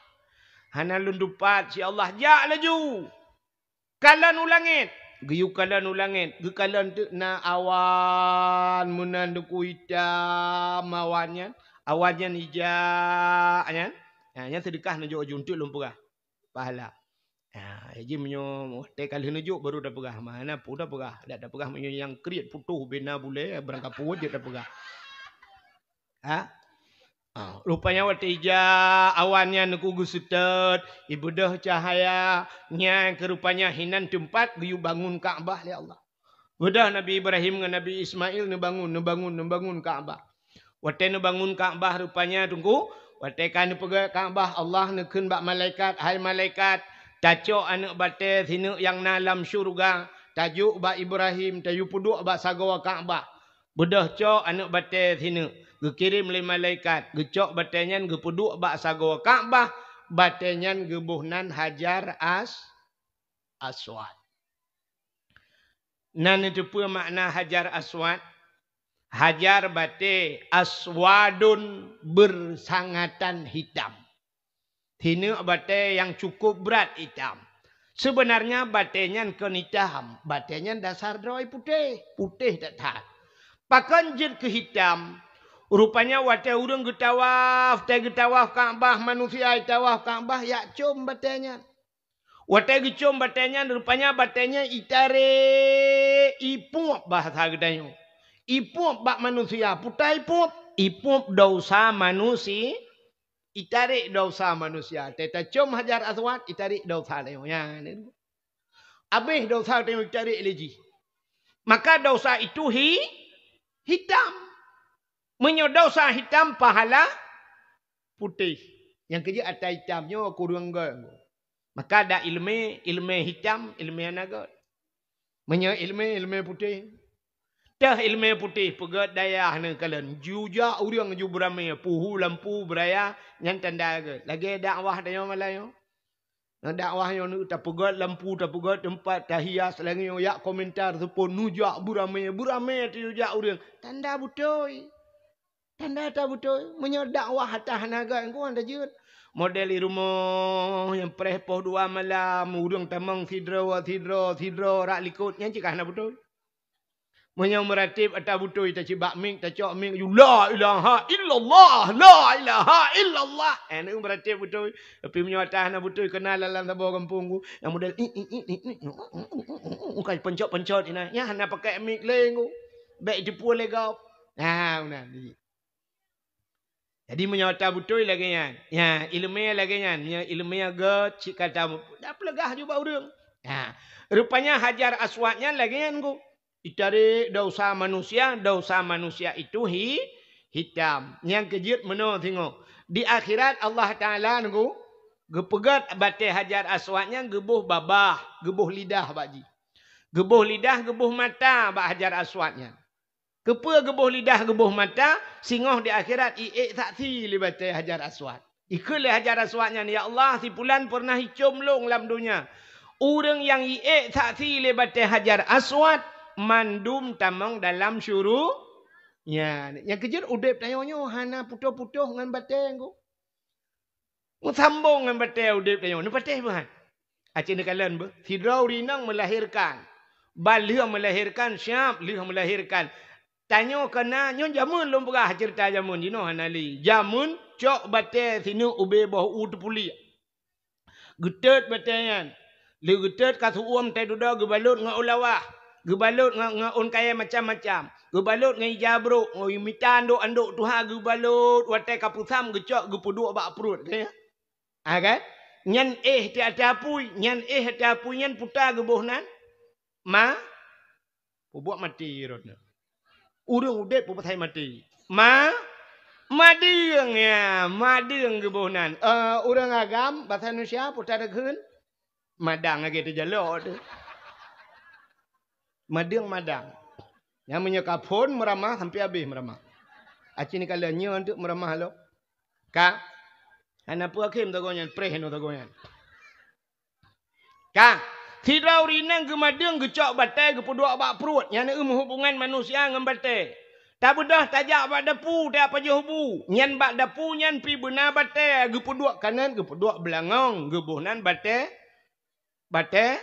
"Hana lôn tupat ya Allah." "Jak laju. Kalon u langét." Geuyue kalon u langét. Geukalon teuk na awan meunan teungku itam awan nyan. Awan nyan ija nyan. Ha, nyan seudeukah neujok aju teuk lôn peugah pahala. Ha, jadi meunyoe watée ka lheueh neujok baru tapeugah. Mana peue tapeugah? Dak tapeugah meunyoe nyang kriet putôh bena bulée, barang ka puweuet jeuet tapeugah. Ha? Ah, rupanya watée ija awan nyan teungku geuseutôt, ibeudôh cahya, nyan keu rupanya hinan teumpat geuyue bangun Ka'bah lé Allah. Beudôh Nabi Ibrahim ngon Nabi Ismail neubangun, neubangun, neubangun Ka'bah. Watée neubangun Ka'bah rupanya teungku, watée ka neupeugét Ka'bah, Allah neukheun bak malaikat, "Hai malaikat, tacok aneuëk batée sineuk nyang na lam syeuruga, tajok bak Ibrahim, tayue peuduek bak sagoe Ka'bah." Beudôh cok aneuëk batée sineuk, geukirém lé malaikat, geucok batée nyan geupeuduek bak sagoe Ka'bah, batée nyan geuboh nan Hajar As-, Aswad. Na neuteupeue makna Hajar Aswad? Hajar batée aswadun, bersangatan hitam. Sineuk batée nyang cukup brat itam. Seubeunarnya batée nyan kon itam, batée nyan dasar droe putéh, putéh that-that. Pakon jeuet keu hitam? Rupanya watée ureuëng geutawaf, watée geutawaf Ka'bah, manusia itawaf Ka'bah, jak com batée nyan. Watée geucom batée nyan, rupanya batée nyan itarek, ipueb bahasa geutanyoe. Ipueb bak manusia, puta ipueb, ipueb dosa manusia. Itarek dosa manusia. Watée tacom Hajar Aswad, itarek dosa tanyoe. Nyan, habéh dosa tanyoe itarek lé jih. Maka dosa itu hi-, hitam. Meunyoe dosa hitam, pahala putéh. Nyang keujeuet ata itam nyoe kureueng göt. Maka dak ileumé, ileumé hitam, ileumé hana göt. Meunyoe ileumé, ileumé putéh. Teuh ileumé putéh, peugöt dayah neukalon. Jujak ureuëng ju beuramé, puhu lampu beuraya, nyan tanda göt. Lagée dakwah tanyoe malam nyoe. Na dakwah nyoe, tapeugöt lampu, tapeugöt teumpat, tahias langét nyoe, jak komentar seupôt, nujak beuramé, beuramé tujak ureuëng. Tanda beutôi. Tanda that beutôi. Meunyoe dakwah ata hana göt, engkau hana jeuet. Model di rumoh nyang preh poh dua malam, ureuëng tamong sidroe, sidroe, sidroe, rak likot, nyan cit ka hana beutôi. Meunyoe meuratéb ata beutôi, tacibak mik, tacok mik, ju, "La ilaha illallah, la ilaha illallah." Eh, neu meuratéb beutôi. Tapi meunyoe ata hana beutôi, keunan lam saboh gampông ku, nyang model, "Ih, ih, ih, ih, ih, ih, ih," ka peuncot-peuncot inan. Nyan hana pakai mik lé ku. Bék jipue lé gob. Nah, meunan. Jadi meunyoe ata beutôi lagée nyan. Ya, ileumé lagée nyan. Meunyoe ileumé göt cit ka ta-, dak peuleugah ju bak ureuëng. Ya. Rupanya Hajar Aswad nyan lagée nyan ku. Itarek dosa manusia, dosa manusia itu hi-, hitam. Nyang keujeuet meunoe singoh. Di akhirat Allah Taala nunggu geupeugöt batée Hajar Aswad nyan geuboh babah, geuboh lidah bak jih. Geuboh lidah, geuboh mata bak Hajar Aswad nyan. Keupeue geuboh lidah, geuboh mata? Singoh di akhirat iék saksi lé batée Hajar Aswad. Ikheun lé Hajar Aswad nyan, "Ya Allah, si pulan peureunah icom lôn lam donya." Ureuëng nyang iék saksi lé batée Hajar Aswad, mandum tamong dalam syuru-, nyan. Nyang keujeuet udeb tanyoe nyoe hana putôh-putôh ngon batée nyoe. Meusambong ngon batée udeb tanyoe, neupatéh beuhat. Aci neukalon beuh, sidroe ureuëng inong meulahérkan. Ban lheueh meulahérkan, siab lheueh meulahérkan. Tanyoe keunan, nyoe jameun lôn peugah ceurita jameun, jinoe hana lé. Jameun cok batée sineuk ubé boh u teupuliek. Geutot batée nyan. Lheueh geutot ka seu-uem teududoe geubalot ngon ulawah. Geubalot ngon, ngon ôn kayée macam-macam. Geubalot ngon ija brok, ngon mita andok-andok tuha geubalot, watée ka peusam geucok geupeuduek bak pruet. Ka nyan? Ah, kan? Nyan éh di ateueh apui, nyan éh ateueh apui nyan puta geuboh nan. Ma, peubuet maté rot nyan. Ureuëng udeb peubuet hai maté. Ma, madeueng ya, madeueng geuboh nan. Eh, ureuëng agam, basa Indonesia, puta deugeun. Madang lagée teujalok tu. Madeueng madang. Nyang meunyoe ka phon meuramah sampai habéh meuramah. Aci neukalon nyoe untuk meuramah lom. Ka? Hana peue akhé meusagoe nyan, preh nyoe sagoe nyan. Ka? Sidroe ureuëng inong geumadeueng geucok batée geupeuduek bak pruet. Nyan eu meuhubungan manusia ngon batée. Tabeudôh tajak bak dapu, tajak pajoh bu. Nyan bak dapu nyan pi beuna batée geupeuduek kanan, geupeuduek beulangong, geuboh nan batée. Batée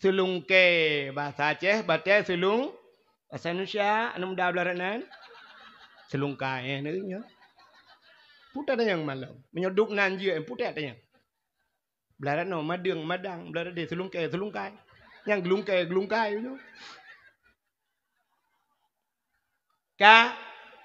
seulungkée, basa Aceh, batée seulung-, basa Indonesia, aneuk muda blah rot nan. Seulungkai, eh, nyoe. Puta tanyong malom. Meunyoe duek nan jeuet, puta tanyong. Blah rot noe, madeueng, madang, blah rot deh, seulungkée, seulungkai. Nyang geulungkée, geulungkai nyoe. Ka,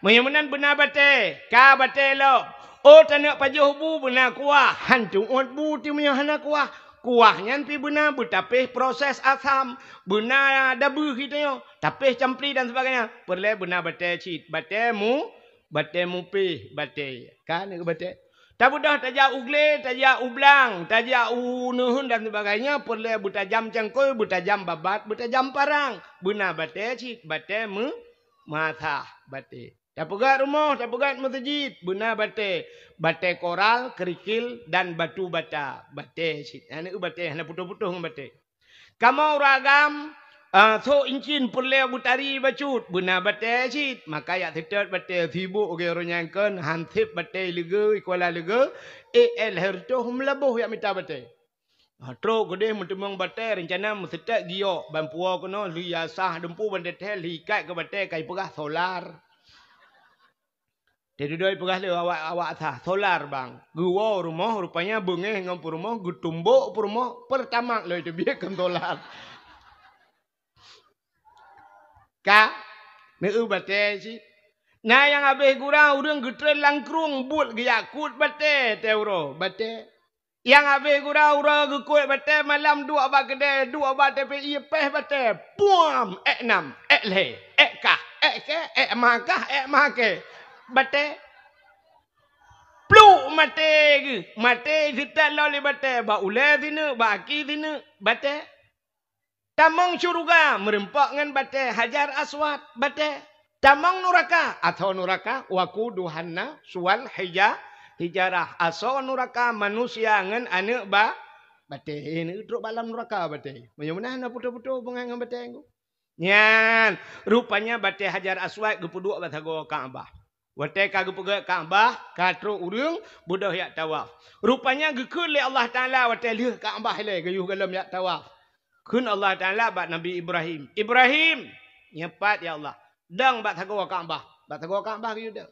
meunyoe meunan beuna batée, ka batée lom. Oh, taneuk pajoh bu beuna kuah, han tuôt bu ti meunyoe hana kuah. Kuah nyan pi beuna beutapéh proses asam, beuna dabeuh geutanyoe, tapéh campli dan sebagainya. Peureulée beuna batée cit, batée mu-, batée mupéh, batée. Ka, nyoe batée. Tabeudôh tajak u glé, tajak u blang, tajak u neuheun dan sebagainya, peureulée beutajam cangkôi, beutajam babat, beutajam parang. Beuna batée cit, batée meu-, meusah batée. Tapeugét rumoh, tapeugét meuseujid, beuna batée. Batée koral, kerikil, dan batu bata. Batée cit. Hana batée, hana putôh-putôh ngon batée. Kamoe ureuëng agam, Ah, sôk incin peureulée beutari bacut, beuna batée cit. Maka jak seutôt batée sibôk geuh uroe nyan kheun, han sép batée leugeue, i kuala leugeue, ék éh lhée reutôh meulaboh jak mita batée. Ah, trok keudeh meuteumeung batée, reuncana meuseutôt giyok, ban puwoe keunoe lheuh yasah dumpu ban teuthée lheuh ikat keu batée ka ipeugah solar. Teududoe peugah lé awak, awak asah, solar bang. Geuwoe rumoh, rupanya beungéh ngon peurumoh, geutumbok peurumoh, Pertamax lom teubiet kon solar. Ka, neueu batée cit. Na nyang habéh gura ureuëng geutreun lam krueng buet geujak kut batée, teuh uroe, batée. Nyang habéh gura uroe geukot batée malam duek bak keudée, duek bak T P I péh batée. Puam, ék nam, ék lhée, ék kah, ék kée, ék ma kah, ék ma kée. Batée. Pluk maté geuh. Maté seutôt lom lé batée. Bak ulée sineuk, bak aki sineuk. Batée. Tamong syeuruga meureumpok ngon batée Hajar Aswad, batée. Tamong nuraka, asoe nuraka, waquduhan nas wal hija-, hijarah, asoe nuraka manusia ngon aneuëk ba-, batée. Eh, neutrok bak lam nuraka batée. Meunyoe meunan na putôh-putôh beungai ngon batée ngon. Nyan, rupanya batée Hajar Aswad geupeuduek bak sagoe Ka'bah. Watée ka geupeugét Ka'bah, ka trok ureuëng beudôh jak tawaf. Rupanya geukheun lé Allah Taala watée lheueh Ka'bah ilée geuyue golom jak tawaf. Kheun Allah Taala bak Nabi Ibrahim, "Ibrahim!" "Nyoe pat, ya Allah." "Dong bak sagoe Ka'bah." Bak sagoe Ka'bah geuyue dong.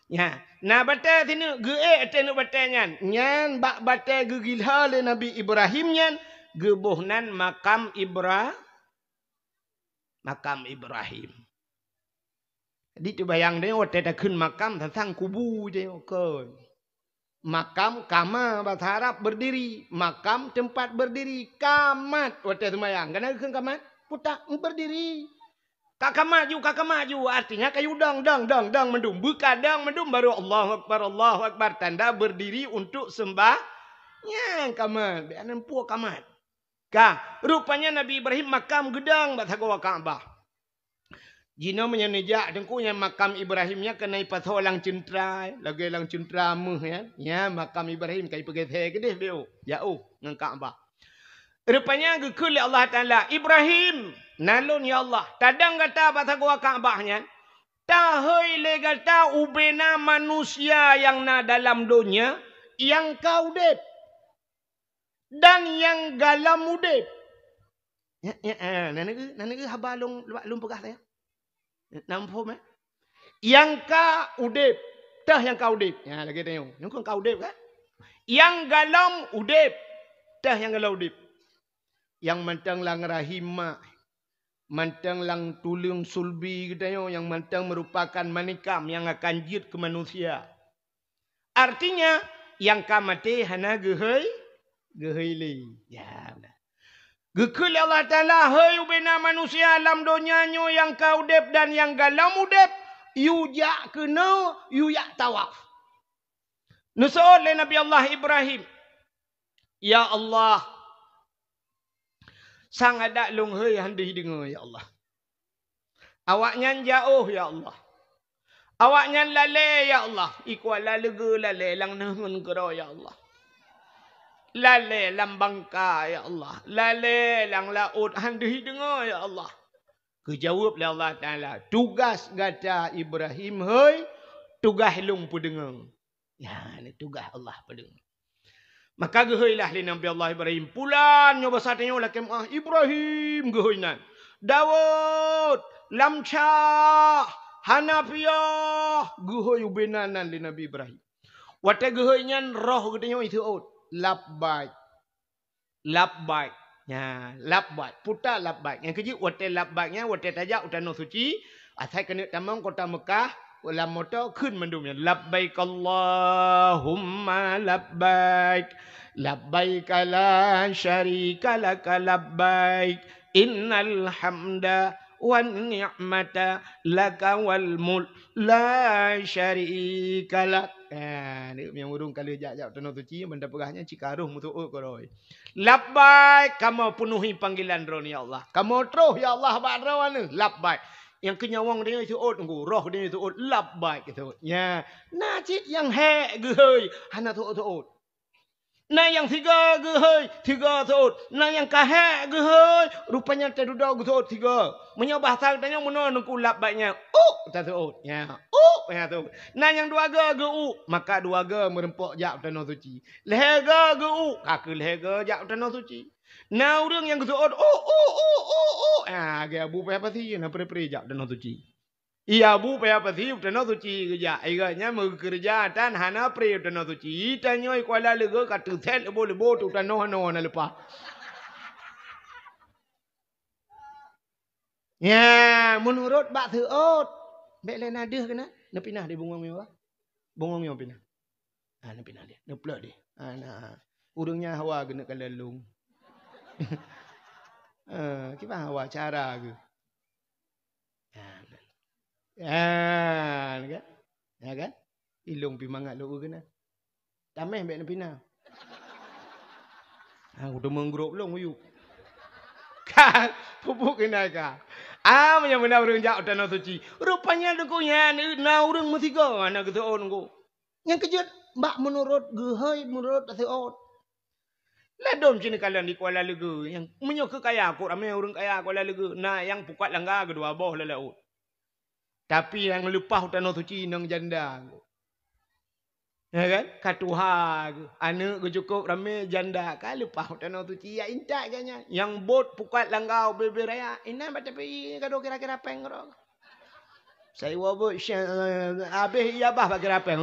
Nyan, na batée sineuk geuék ateueh neuk batée nyan. Nyan bak batée geugila lé Nabi Ibrahim nyan geuboh nan makam Ibra-, makam Ibrahim. Jadi teubayang deh, watée takheun makam, sang-sang kubu deh, kon. Makam, kama, bahasa Arab, berdiri. Makam, tempat berdiri. Kamat, watée seumayang. Kana geukheun kamat? Putak, berdiri. Ka kamat ju, ka kamat ju. Artinya kayu dong, dong, dong, dong mandum. Beuka dong mandum, baru Allahu Akbar, Allahu Akbar. Tanda berdiri untuk sembah-, nyan kamat. Biar nempuh kamat. Ka, rupanya Nabi Ibrahim makam geudong bak sagoe Ka'bah. Jinoe meunyoe neujak teungku, nyan makam Ibrahim nyan keuneuk ipasoe lam ceuntra, lagée lam ceuntra méuh nyan. Nyan makam Ibrahim ka ipeugeusée keudeh beu, jauh ngon Ka'bah. Rupanya geukheun lé Allah Taala, "Ibrahim, na lôn ya Allah, tadong gata bak sagoe Ka'bah nyan, tahôi lé gata ubena manusia nyang na dalam donya nyang ka udeb dan nyang galom udeb." Ya, ya, ah, na neue, na neue haba lôn, lôn peugah tanya. Na muphom, eh? Nyang ka udeb, teuh nyang ka udeb. Ya, lagée tanyoe. Nyoe kon ka udeb kan? Nyang galom udeb, teuh nyang galom udeb. Nyang mantong lam rahim mak, mantong lam tuleueng sulbi geutanyoe, nyang mantong meurupakan manikam nyang akan jeuet keu manusia. Artinya, nyang ka maté hana geuhôi, geuhôi lé. Ya, beuna. Geukheun lé Allah Taala, "Hôi ubena manusia lam donya nyoe nyang ka udeb dan nyang galom udeb, yue jak keunoe, yue jak tawaf." Neuseuôt lé Nabi Allah Ibrahim, "Ya Allah, sang adak lôn hôi han deuh jideungoe, ya Allah. Awaknyan jaôh, ya Allah. Awaknyan lalée, ya Allah. I kuala leugeue lalée lam neungeuen keudroe, ya Allah. Lalée lam bangka, ya Allah. Lalée lam laôt han deuh jideungoe, ya Allah." Geujaweueb lé Allah Taala, "Tugaih gata Ibrahim hôi, tugaih lôn peudeungoe." Ya, nyan tugaih Allah peudeungoe. Maka geuhôi lah lé Nabi Allah Ibrahim. Pulan nyoe basa tanyoe lakée meu'ah, Ibrahim geuhôi nan. Daud, Lamcah, Hanafiah, geuhôi ubena nan lé Nabi Ibrahim. Watée geuhôi nyan roh geutanyoe iseuôt, "Labbaik." Labbaik. Nya, labbaik. Puta labbaik. Nyang keujeuet watée labbaik nyan, watée tajak u Tanoh Suci, asai keuneuk tamong kota Meukah, lam moto kheun mandum nyan, "Labbaik Allahumma labbaik. Labbaik la syarika laka labbaik. Innal hamda wan ni'mata laka wal mulk la syarika lak." Ha, ni nyang ureuëng ka lheueh jak-jak Tanoh Suci, ban tapeugah nyan cit ka roh meuseuôt keudroe. Labbaik, kamoe peunuhi panggilan Droeneuh, ya Allah. Kamoe troh, ya Allah, bak Droeneuh. Labbaik. Nyang keu nyawöng tanyoe seuôt, nunggu roh tanyoe seuôt. Labbaik, seuôt. Nya, na cit nyang hék geuhôi, hana seuôt-seuôt. Na nyang siga geuhôi, siga seuôt. Na nyang kahé geuhôi, rupanya tadudoe geuseuôt siga. Meunyoe bahasa geutanyoe meunoe Teungku lap bak nyan, uk taseuôt. Ya, uk, ya, seuôt. Na nyang dua ga geu-uk, maka dua ga meureumpok jak u tanoh suci. Lhée ga geu-uk, ka kheueh lhée ga jak u tanoh suci. Na ureuëng nyang geuseuôt, uk, uk, uk, uk, uk. Ah, lagée Abu Paya Pasi na pre-pre jak u tanoh suci. Iya, Abu Paya Pasi u tanoh suci geujak. Iga nyan meukeureuja tan hana pre u tanoh suci. Tanyoe Kuala Leuga ka teusét leubo-leubo tu tanoh hana na leupah. Ya, meunurot bak seuôt. Bék lé na deuh keunan. Neupinah di bungong mewah. Bungong nyoe pinah. Ah, neupinah deh. Neuplok deh. Ah, na. Ureuëng nyan hawa geuneuk kalon lôn. Ah, kiban hawa cara geuh. Ah, na. Ah, na kan? Ya kan? Ilong pi mangat lôn keunan. Tameh bék neupinah. Ha, kuteumeugrôp lôn uyuek. Ka, pupuk keunan ka. Ah, meunyoe meunan ureuëng jak u tanoh suci. Rupanya Teungku nyan na ureuëng meusigoe hana geuseuôt Teungku. Nyang keujeuet bak meunurot geuhôi, meunurot taseuôt. Ladôm cit neukalon di Kuala Leuga. Nyang meunyoe keu kaya, kok ramé ureuëng kaya Kuala Leuga. Na nyang pukat langga keudua boh lam laôt. Tapi nyang leupah u tanoh suci inong janda. Ya kan? Ka tuha geuh. Aneuëk geuh cukôp ramé janda. Ka leupah u tanoh suci. Ya intat geuh nyan. Nyang bot pukat langga u bubé raya. Inan bak tapi gadôh kira-kira péng keudroe. Saiwoe bot, habéh iya bah bak kira péng.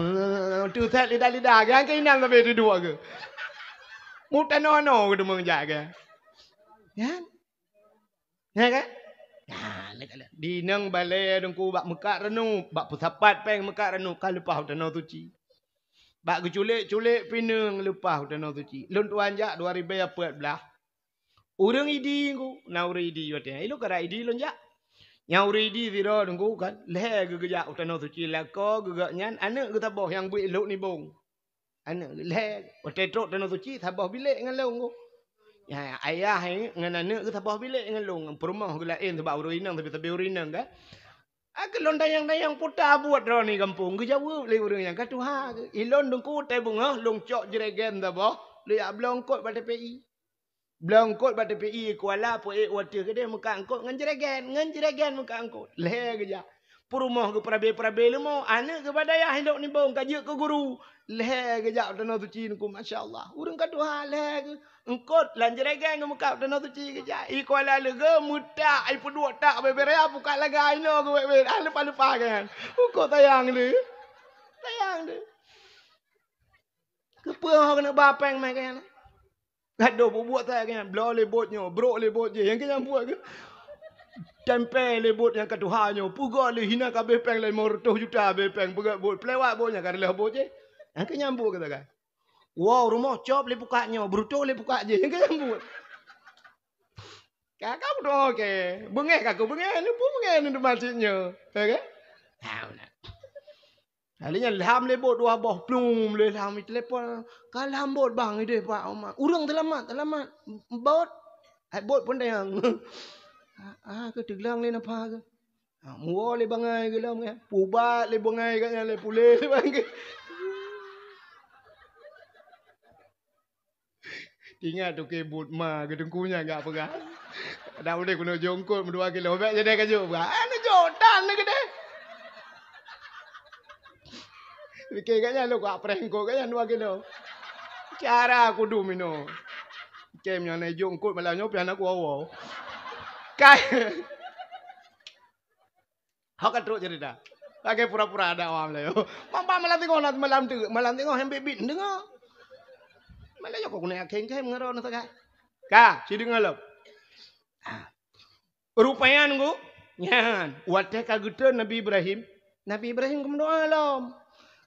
Teusét lidah-lidah. Geuh keunan sabe dudoe geuh. Mutanoh-noh geuh deungon jak geuh. Kan? Ya kan? Nah, lé-, lé. Di inong balée Teungku bak meukat reunub, bak peusapat péng meukat reunub ka leupah u tanoh suci. Bak geuculek-culek pineung leupah u tanoh suci. Lôn tuan jak dua ribèe peuet blaih. Ureuëng Idi Teungku, na ureuëng Idi watée nyan. Ilôn karab Idi lôn jak. Nyang ureuëng Idi sidroe Teungku kan, lhée geuh geujak u tanoh suci lakoe geuh gobnyan, aneuëk geuh saboh nyang buet lhok nibong. Aneuëk lhée, watée trok tanoh suci saboh bilék ngon lôn Teungku. Ya, ayah ngon aneuëk geuh saboh bilék ngon lôn, peurumoh geuh laén sabab ureuëng inong sabe-sabe ureuëng inong kan. Akhé lôn tanyong-tanyong peue ta buet droeneuh gampông, geujaweueb lé ureuëng nyan ka tuha geuh. Ilôn Teungku watée beungoh lôn cok jeuregen saboh, lôn jak bloe eungkôt bak T P I. Bloe eungkôt bak T P I Kuala peuék watée keudeh meukat eungkôt ngon jeuregen, ngon jeuregen meukat eungkôt. Lhée geujak. Peurumoh geuh peurabe-peurabe leumo, aneuëk geuh bak dayah ilok nibong ka jeuet keu guru. Lhée geujak u tanoh suci Teungku, masya Allah. Ureuëng ka tuha lhée geuh. Eungkôt lam jeuregen geuh meukat u tanoh suci geujak. I Kuala Leuga meutak, i peuduek tak bubé raya pukat langga inoe geuh wét-wét. Ah, leupah-leupah kan. Eungkôt sayang deh. Sayang deh. Keupeue ho keuneuk ba péng mé keu nyan? Gadôh bubuet that keu nyan, bloe lé bot nyoe, brok lé bot jéh, nyang keu nyan buet keuh. Tempé lé bot nyang ka tuha nyoe, peugah lé hina ka abéh péng limong reutôh juta abéh péng, peugah bot, peulewat bot nyang ka reuloh bot jéh. Nyang keu nyan buet keu sagai. Woe rumoh cop lé pukat nyoe, beureutôh lé pukat jéh, nyang keu nyan buet. Ka, ka beudôh, oke. Beungéh ka keu beungéh, neupeu beungéh neuteumasék nyoe. Ya kan? Ha, meunan. Kali nyan lham lé bot dua boh, plum lé lham i telepon. Ka lham bot bang idéh Pak Omar. Ureuëng teulamat, teulamat. Bot. Hai bot pun dayang. Ah, ah, keu teuglang lé napa keu. Ah, muwoe lé bangai keu lom kan. Pubat lé bangai kat nyan lé puléh lé bangai. Ingat tu keu buet ma geuteungku nyan gak peugah. Dak udeh keunoe jongkot meudua kilo. Bèk jadi kajok peugah. Ah, neujok tan ni keudeh. Pikir kat nyan lôn kuat prank kok kat nyan dua kilo. Cara kudu minoe. Kem nyang na jongkot malam nyoe pian aku awoe. Kai. Hok ka trok cerita. Pakai pura-pura ada awam layu. Mampa malam tengok, malam tu, malam tengok hem bit-bit dengar. Malam yo kok kena yakin ke mengarau nak sagai. Ka, si dengar lo. Ah. Rupanya nunggu. Nyan, watèe ka geutreun Nabi Ibrahim. Nabi Ibrahim geumeudoa lom.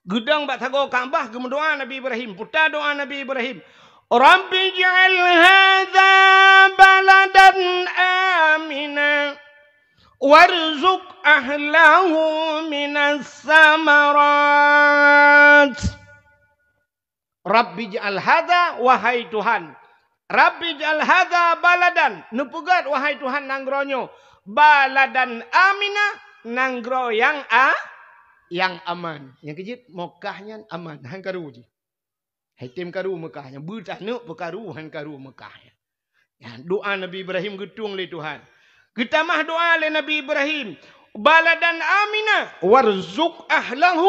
Geudong bak sagoe Ka'bah geumeudoa Nabi Ibrahim. Peue ta doa Nabi Ibrahim, "Rabbi ij'al hadza baladan amina warzuq ahlahu minas samarat." Rabbi ij'al hadza, wahai Tuhan. Rabbi ij'al hadza baladan, neupeugét, wahai Tuhan, nanggroe nyoe baladan amina, nanggroe nyang a-, nyang aman. Nyang keujeuet, Makkah nyan aman, han karu jih. Hai tem karu Meukah nyan, beutaneuk peukaru han karu Meukah nyan. Nyan doa Nabi Ibrahim geutueng lé Tuhan. Geutamah doa lé Nabi Ibrahim, "Baladan amina warzuq ahlahu,"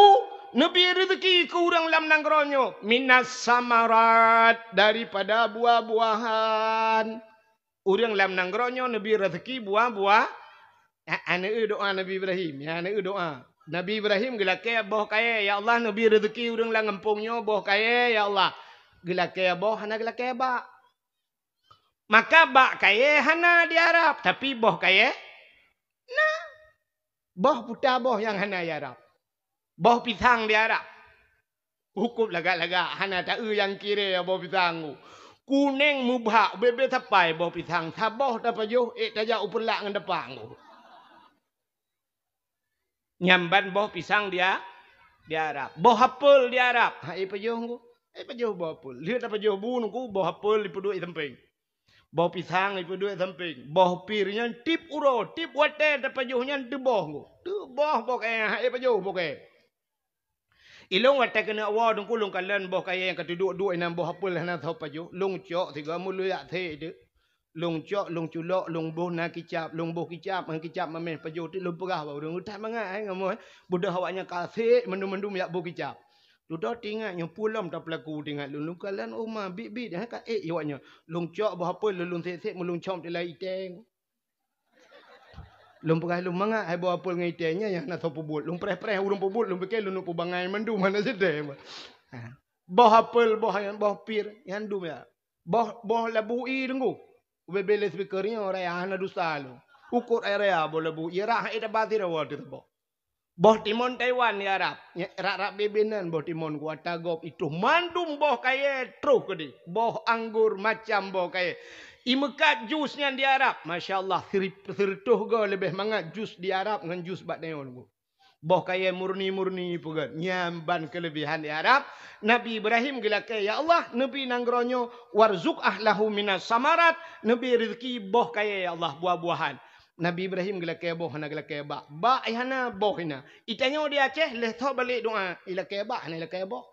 neubi reuzeuki keu ureuëng lam nanggroe nyoe, "minas samarat," daripada buah-buahan. Ureuëng lam nanggroe nyoe neubi reuzeuki buah-buah. Ha, aneuëk doa Nabi Ibrahim, ya, aneuëk doa. Nabi Ibrahim geulakée boh kayée, "Ya Allah, neubi reuzeuki ureuëng lam gampông nyoe boh kayée, ya Allah." Geulakée boh, hana geulakée bak. Maka bak kayée hana di Arab, tapi boh kayée na. Boh puta boh nyang hana di Arab. Boh pisang di Arab. Hukub lagak-lagak, hana taeu nyang kirée boh pisang tu. Kuneng mubhak, bebe sapai boh pisang, saboh tapajoh, ék tajak u Peureulak ngon dapang tu. Nyan ban boh pisang di A-, di Arab. Boh apel di Arab. Ha, ék pajoh ngku. Ék pajoh boh apel. Lheueh tapajoh bu ngku, boh apel ipeuduek sampéng. Boh pisang ipeuduek sampéng. Boh pir nyan tieb uroe, tieb watée tapajoh nyan teuboh ngku. Teuboh boh kayée, ha, ék pajoh boh kayée. Ilôn watée keuneuk woe teungku lôn kalon boh kayée nyang ka teuduek-duek inan boh apel hana soe pajoh. Lôn cok sigoe meuleuyak sek teuk. Lôn cok, lôn culok, lôn boh na kicap, lôn boh kicap, ngon kicap mamèh pajoh teuk lôn peugah bak ureuëng, "Utat mangat hai ngamoe, eh. Beudôh awaknyan ka sek mandum-mandum yak boh kicap." Dudoe tingat nyoe peue lom tapeulaku tingat lôn. Lôn kalon, oh ma, biet-biet, hai ka ék awaknyan. Lôn cok boh apel lôn sek-sek meulôn cop dilai itée. Lôn peugah lôn mangat hai boh apel ngon itée nyan nyang hana soe peubuet. Lôn preh-preh ureuëng peubuet, lôn pike lôn neuk peubangai mandum hana sideh. Ha. Boh apel, boh, boh pir, nyan dum ya. Boh, boh labu ie teungku. Ubé-bé lé speaker nyoe raya hana dusa lôn. Ukot raya boh labu ie rah ék taba sira woe teuh saboh. Boh timon Taiwan ya rab. Nya, rab-rab bebe nan boh timon ku ata gob itoh mandum boh kayée troh keudeh. Boh anggor macam boh kayée. Imeukat jus nyan di Arab. Masya Allah, siri-, sireutôh goe leubeh mangat jus di Arab ngon jus bak tanyoe. Boh kayée murni-murni peugét. Nyan ban keuleubehan di Arab. Nabi Ibrahim geulakée, "Ya Allah, neubi nanggroe nyoe warzuq ahlahu minas samarat," neubi reuzeuki boh kayée, ya Allah, buah-buahan. Nabi Ibrahim geulakée boh, hana geulakée bak. Bak hana, boh hana. Itanyoe di Aceh, lheueh tho balek doa, ilakée bak, hana ilakée boh.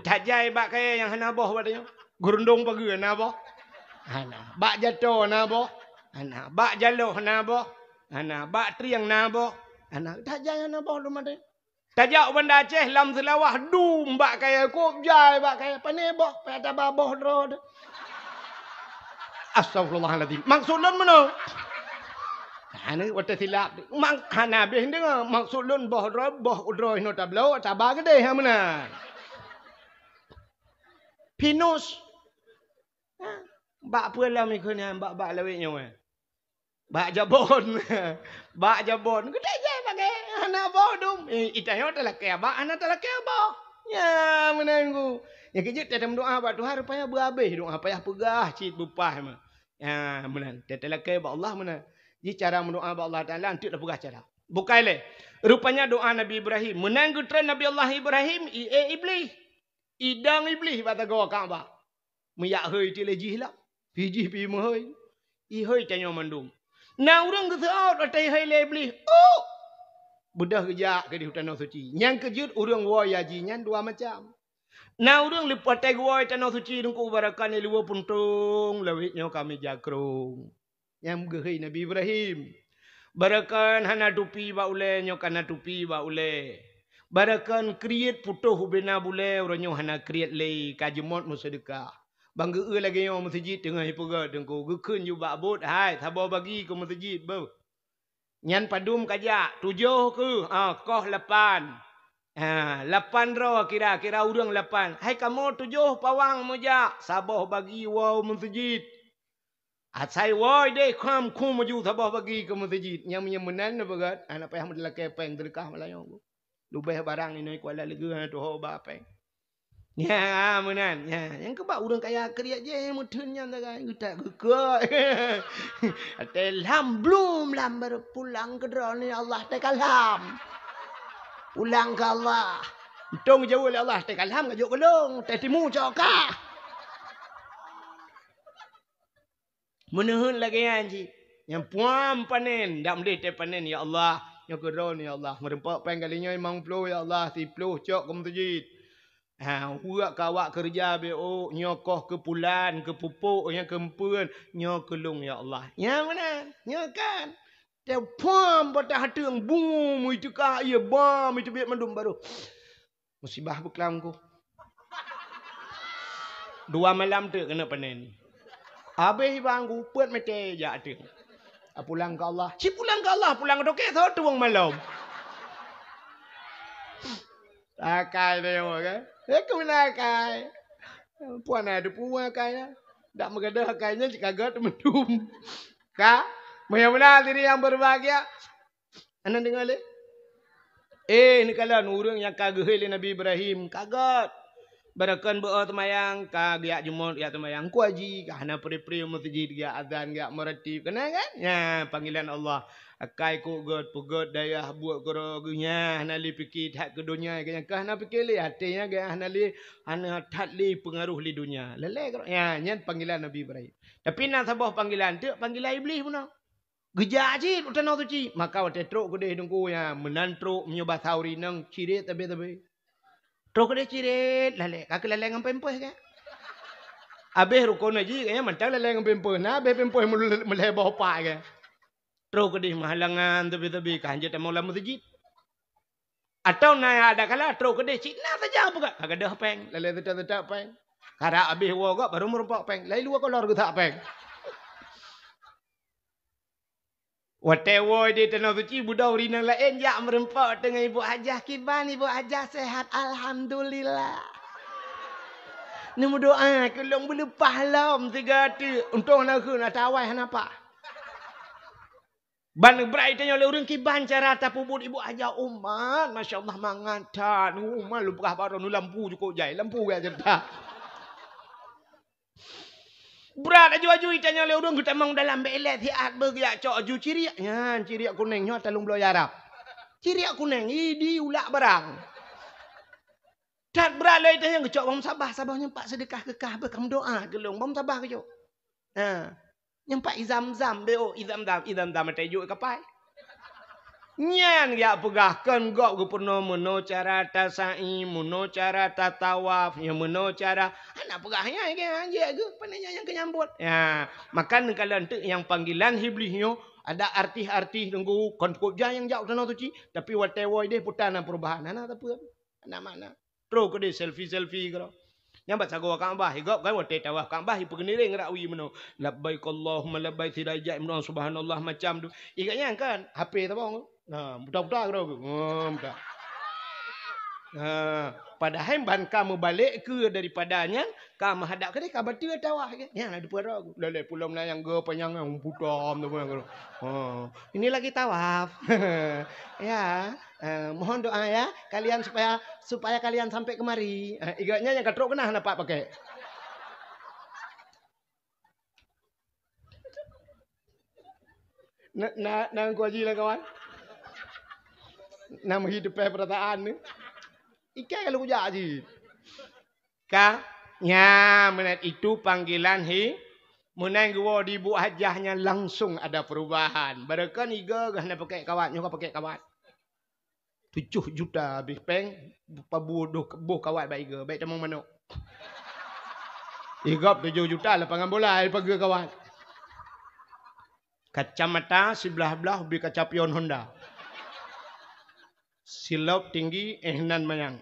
Tajai bak kayée nyang hana boh bak tanyoe. Geurundong pageue na boh? Hana. Bak jato na boh? Hana. Bak jaloh na boh? Hana. Bak trieng na boh? Hana. Tajai hana boh lom ada. Tajak u Banda Aceh lam Seulawah dum bak kayée, kôb jai bak kayée, pane boh, payah taba boh droe teuh. Astagfirullahalazim. Maksud lôn meunoe. Hana watée silap. Mak-, hana habéh deungoe. Maksud lôn boh droe, boh droe inoe tabloe, taba keudeh ha meunan. Pinus. Ha, bak peue lom ikheun nyan, bak, bak lawét nyoe. Bak jabon. Bak jabon. Geutajai bak kayée, hana boh dum. Eh, itanyoe talakée bak, hana talakée boh. Nya, meunan ku. Nyang keujeuet teuh tameudoa bak Tuhan, rupanya beuhabéh doa, payah peugah cit beupah mah. Ya, meunan. Teutalakée bak Allah meunan. Ji cara meudoa bak Allah Taala, enteuk tapeugah cara. Bukai lé. Rupanya doa Nabi Ibrahim. Meunan geutreun Nabi Allah Ibrahim, i-, eh, Iblih. Idong Iblih bak tagoe Ka'bah. Meuyak hôi ti lé jih lah. Pi jih pi meuhôi. Ihôi tanyoe mandum. Na ureuëng geuseuôt watée ihôi lé Iblih. Oh! Beudôh geujak keudeh u tanoh suci. Nyang keujeuet ureuëng woe ya ji nyan dua macam. Na ureuëng leupah teuh geuwoe tanoh suci teungku barakan iluwa puntông lawét nyoe ka meuja krông. Nyang geuhôi Nabi Ibrahim. Barakan hana tupi bak ulée nyoe ka na tupi bak ulée. Barakan kriet putôh ubena bulée uroe nyoe hana kriet lé ka jeumot meuseudeukah. Bang geu-eu lagée nyoe meuseujid teungoh ipeugét teungku geukheun jubak buet hai saboh bagi keu meuseujid beuh. Nyan padum kajak, tujoh keuh, ah, koh lapan. Ah, lapan droe kira-kira ureuëng lapan. Hai kamoe tujoh pawang meujak, saboh bagi woe meuseujid. Asai woe deh kham khum maju saboh bagi keu meuseujid. Nyang meunyoe meunan na beugét, hana payah meulakée péng teudeukah malam nyoe. Leubeh barang inoe kuala leugeue hana tuho ba péng. Nya meunan, nya. Nyang keubah ureuëng kaya kriet jih meutheun nyan sagai geutak geukheun. Até lam blum lam baru pulang keu droeneuh ya Allah teuka lam. Pulang keu Allah. Untông jaweueb lé Allah teuka lam gajok geulong, teuh timu cok kah. Meuneuheun lagée nyan cit. Nyang puam panen, dak meudeh teuh panen, ya Allah. Nyoe keu droeneuh, ya Allah. Meureumpok péng kali nyoe limong ploh, ya Allah. Siploh cok keu meuseujid. Ha, weuek keu awak keureuja B O, nyoe koh keu pulan, keu pupuk, nyoe keu empeuen, nyoe keu lôn ya Allah. Nyan meunan, nyoe kan. Teupom patah ateueng, bum, iteuka ié bom, iteubiet mandum baru. Musibah beuklam ku. Dua malam teuk keuneuk panen. Habéh iba ku peuet mete jak ateueng. Ah, pulang keu Allah. Ci pulang keu Allah, pulang keu toke, soe tueng malom. Akai teuh kan? Eh, keu meunan akai. Puan na teupeue akai na. Dak meugadôh akai nyan cit ka gèt meudum. Ka? Meunyoe meunan diri nyang berbahagia. Hana deungoe lé? Eh, neukalon ureueng nyang ka geuhôi lé Nabi Ibrahim, ka gèt. Barokon beu-o teumayang, ka geujak jeumot, geujak teumayang. Ku haji, ka hana pri-pri meuseujid, geujak azan, geujak meuratib. Keunan kan? Nyan panggilan Allah. Akai kok gèt, peugèt dayah buet keudroe geuh nyan, hana lé pike that keu donya, geuh nyan ka hana pike lé, até nyan geuh hana lé, hana that lé peungaroh lé donya. Lalè keudroe. Nyan, nyan panggilan Nabi Ibrahim. Tapi na saboh panggilan teuk, panggilan Iblih bunoe. Geujak cit u Tanoh Suci, maka watèe trok keudeh teungku nyan, meunan trok meunyoe basa ureueng inong, cirét sabe-sabe. Trok keudeh cirét, lalè, ka keulalè ngon pampers kan. Abéh rukon haji, kan nyan mantong lalè ngon pampers, na abéh pampers meulè-, meulhèe boh pat kan. Trok keudeh meuhalangan sabe-sabe, ka hanjeuet tamong lam meuseujid. Atawa na nyang ada kala trok keudeh cit na saja peugah, ka gadôh péng, lalè seutôt-seutôt péng. Karap abéh woe gob baru meurumpok péng, laén luwa kolor geusak péng. Watèe woe di Tanoh Suci, budok ureueng inong laén jak meurumpok teungoh Ibu Hajah, "Kiban Ibu Hajah, sehat?" "Alhamdulillah." "Neumeudoa keu lôn beuleupah lom sigoe teuk, untông na kheun ata awai hana pah." Ban brat tanyoe lé ureueng, "Kiban cara tapeubuet Ibu Hajah?" "Umat, masya Allah, mangat that. Umat lôn peugah baroe, lampu jukôp jai, lampu gaya cerita." Brat aju-aju tanyoe lé ureueng, geutamong dalam bèk ilèe siat beu geujak cok aju ciriek. Nyan ciriek kunéng nyoe taleueng bloe Arab. Ciriek kunéng, idi ulak barang. That brat lé tanyoe geucok bom sabah, sabah nyan pat seudeukah keu kah beu, ka meudoa keu lôn, bom sabah geucok. Ha. Nyang pat i Zam-Zam, B O, i Zam-Zam, i Zam-Zam ata ijok kapai. Nyan jak peugah kon gob geupeurunoe meunoe cara tasa'i, meunoe cara tatawaf, nyoe meunoe cara. Hana peugah nyan, nyan, nyan, nyan, pane nyan nyang keu nyambot. Ya, maka neukalon teuk nyang panggilan Iblih nyoe, ada artis-artis teungku, kon cukôp jai nyang jak u Tanoh Suci, tapi watèe woe ideh peue tan na perubahan, hana sapeue. Hana makna. Trok keudeh selfie-selfie keudroe. Nyang bak sagoe Ka'bah, i gob kan watèe tawaf Ka'bah, ipeugeuniréng rak wie meunoe. "Labbaik Allahumma labbaik," sidai jak meudoa, "Subhanallah," macam tu. I gobnyan kan, H P tabong. Nah, buta-buta keudroe. Oh, buta. Nah, padahai ban ka meubalek keu daripada nyan, ka meuhadap keudeh, ka bateue tawaf ke. Nyan na dipeuroe. Lalè pulo meunan nyang geu panyang nyang buta, tu pun. Oh, ini lagi tawaf. Ya. Eh, mohon doa ya kalian supaya, supaya kalian sampai kemari. Eh, i gobnyan nyang ka trok keunan hana pat pakai. Na, na, na Teungku Haji lah kawan. Na meuhi teupeh perasaan ni. Ikai kalau kujak Haji. Ka, nya, meunan itu panggilan hi. Meunan geuwoe di Ibu Hajah nyan langsung ada perubahan. Barokon i gobnyan hana pakai kawat, nyoe ka pakai kawat. Tujoh juta habéh péng, paboh boh kawat bak i gob, bèk tamong manok. I gob tujoh juta lapangan bola, pageue kawat. Kacamata siblah-blah ubé kaca pion Honda. Silop tinggi, eh, nan manyang.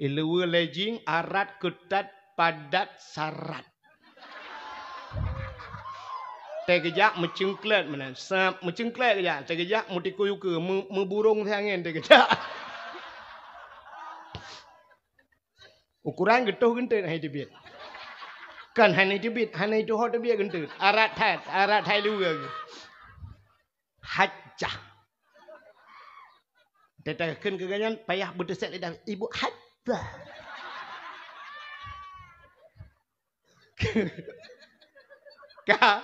Ileue lejing, arat keutat, padat sarat. Teugeujak meucengklet meunan, sep, meucengklet geujak, teugeujak meutikui ukeue, meu-, meuburong siangén teugeujak. Ukuran geutoh geunteut hai teubiet. Kan hana teubiet, hana tuho teubiet geunteut. Arat that, arat hai luweue. Hajjah. Teutakheun keu gobnyan payah beuteuset lidah, "Ibu Hajjah." Ka.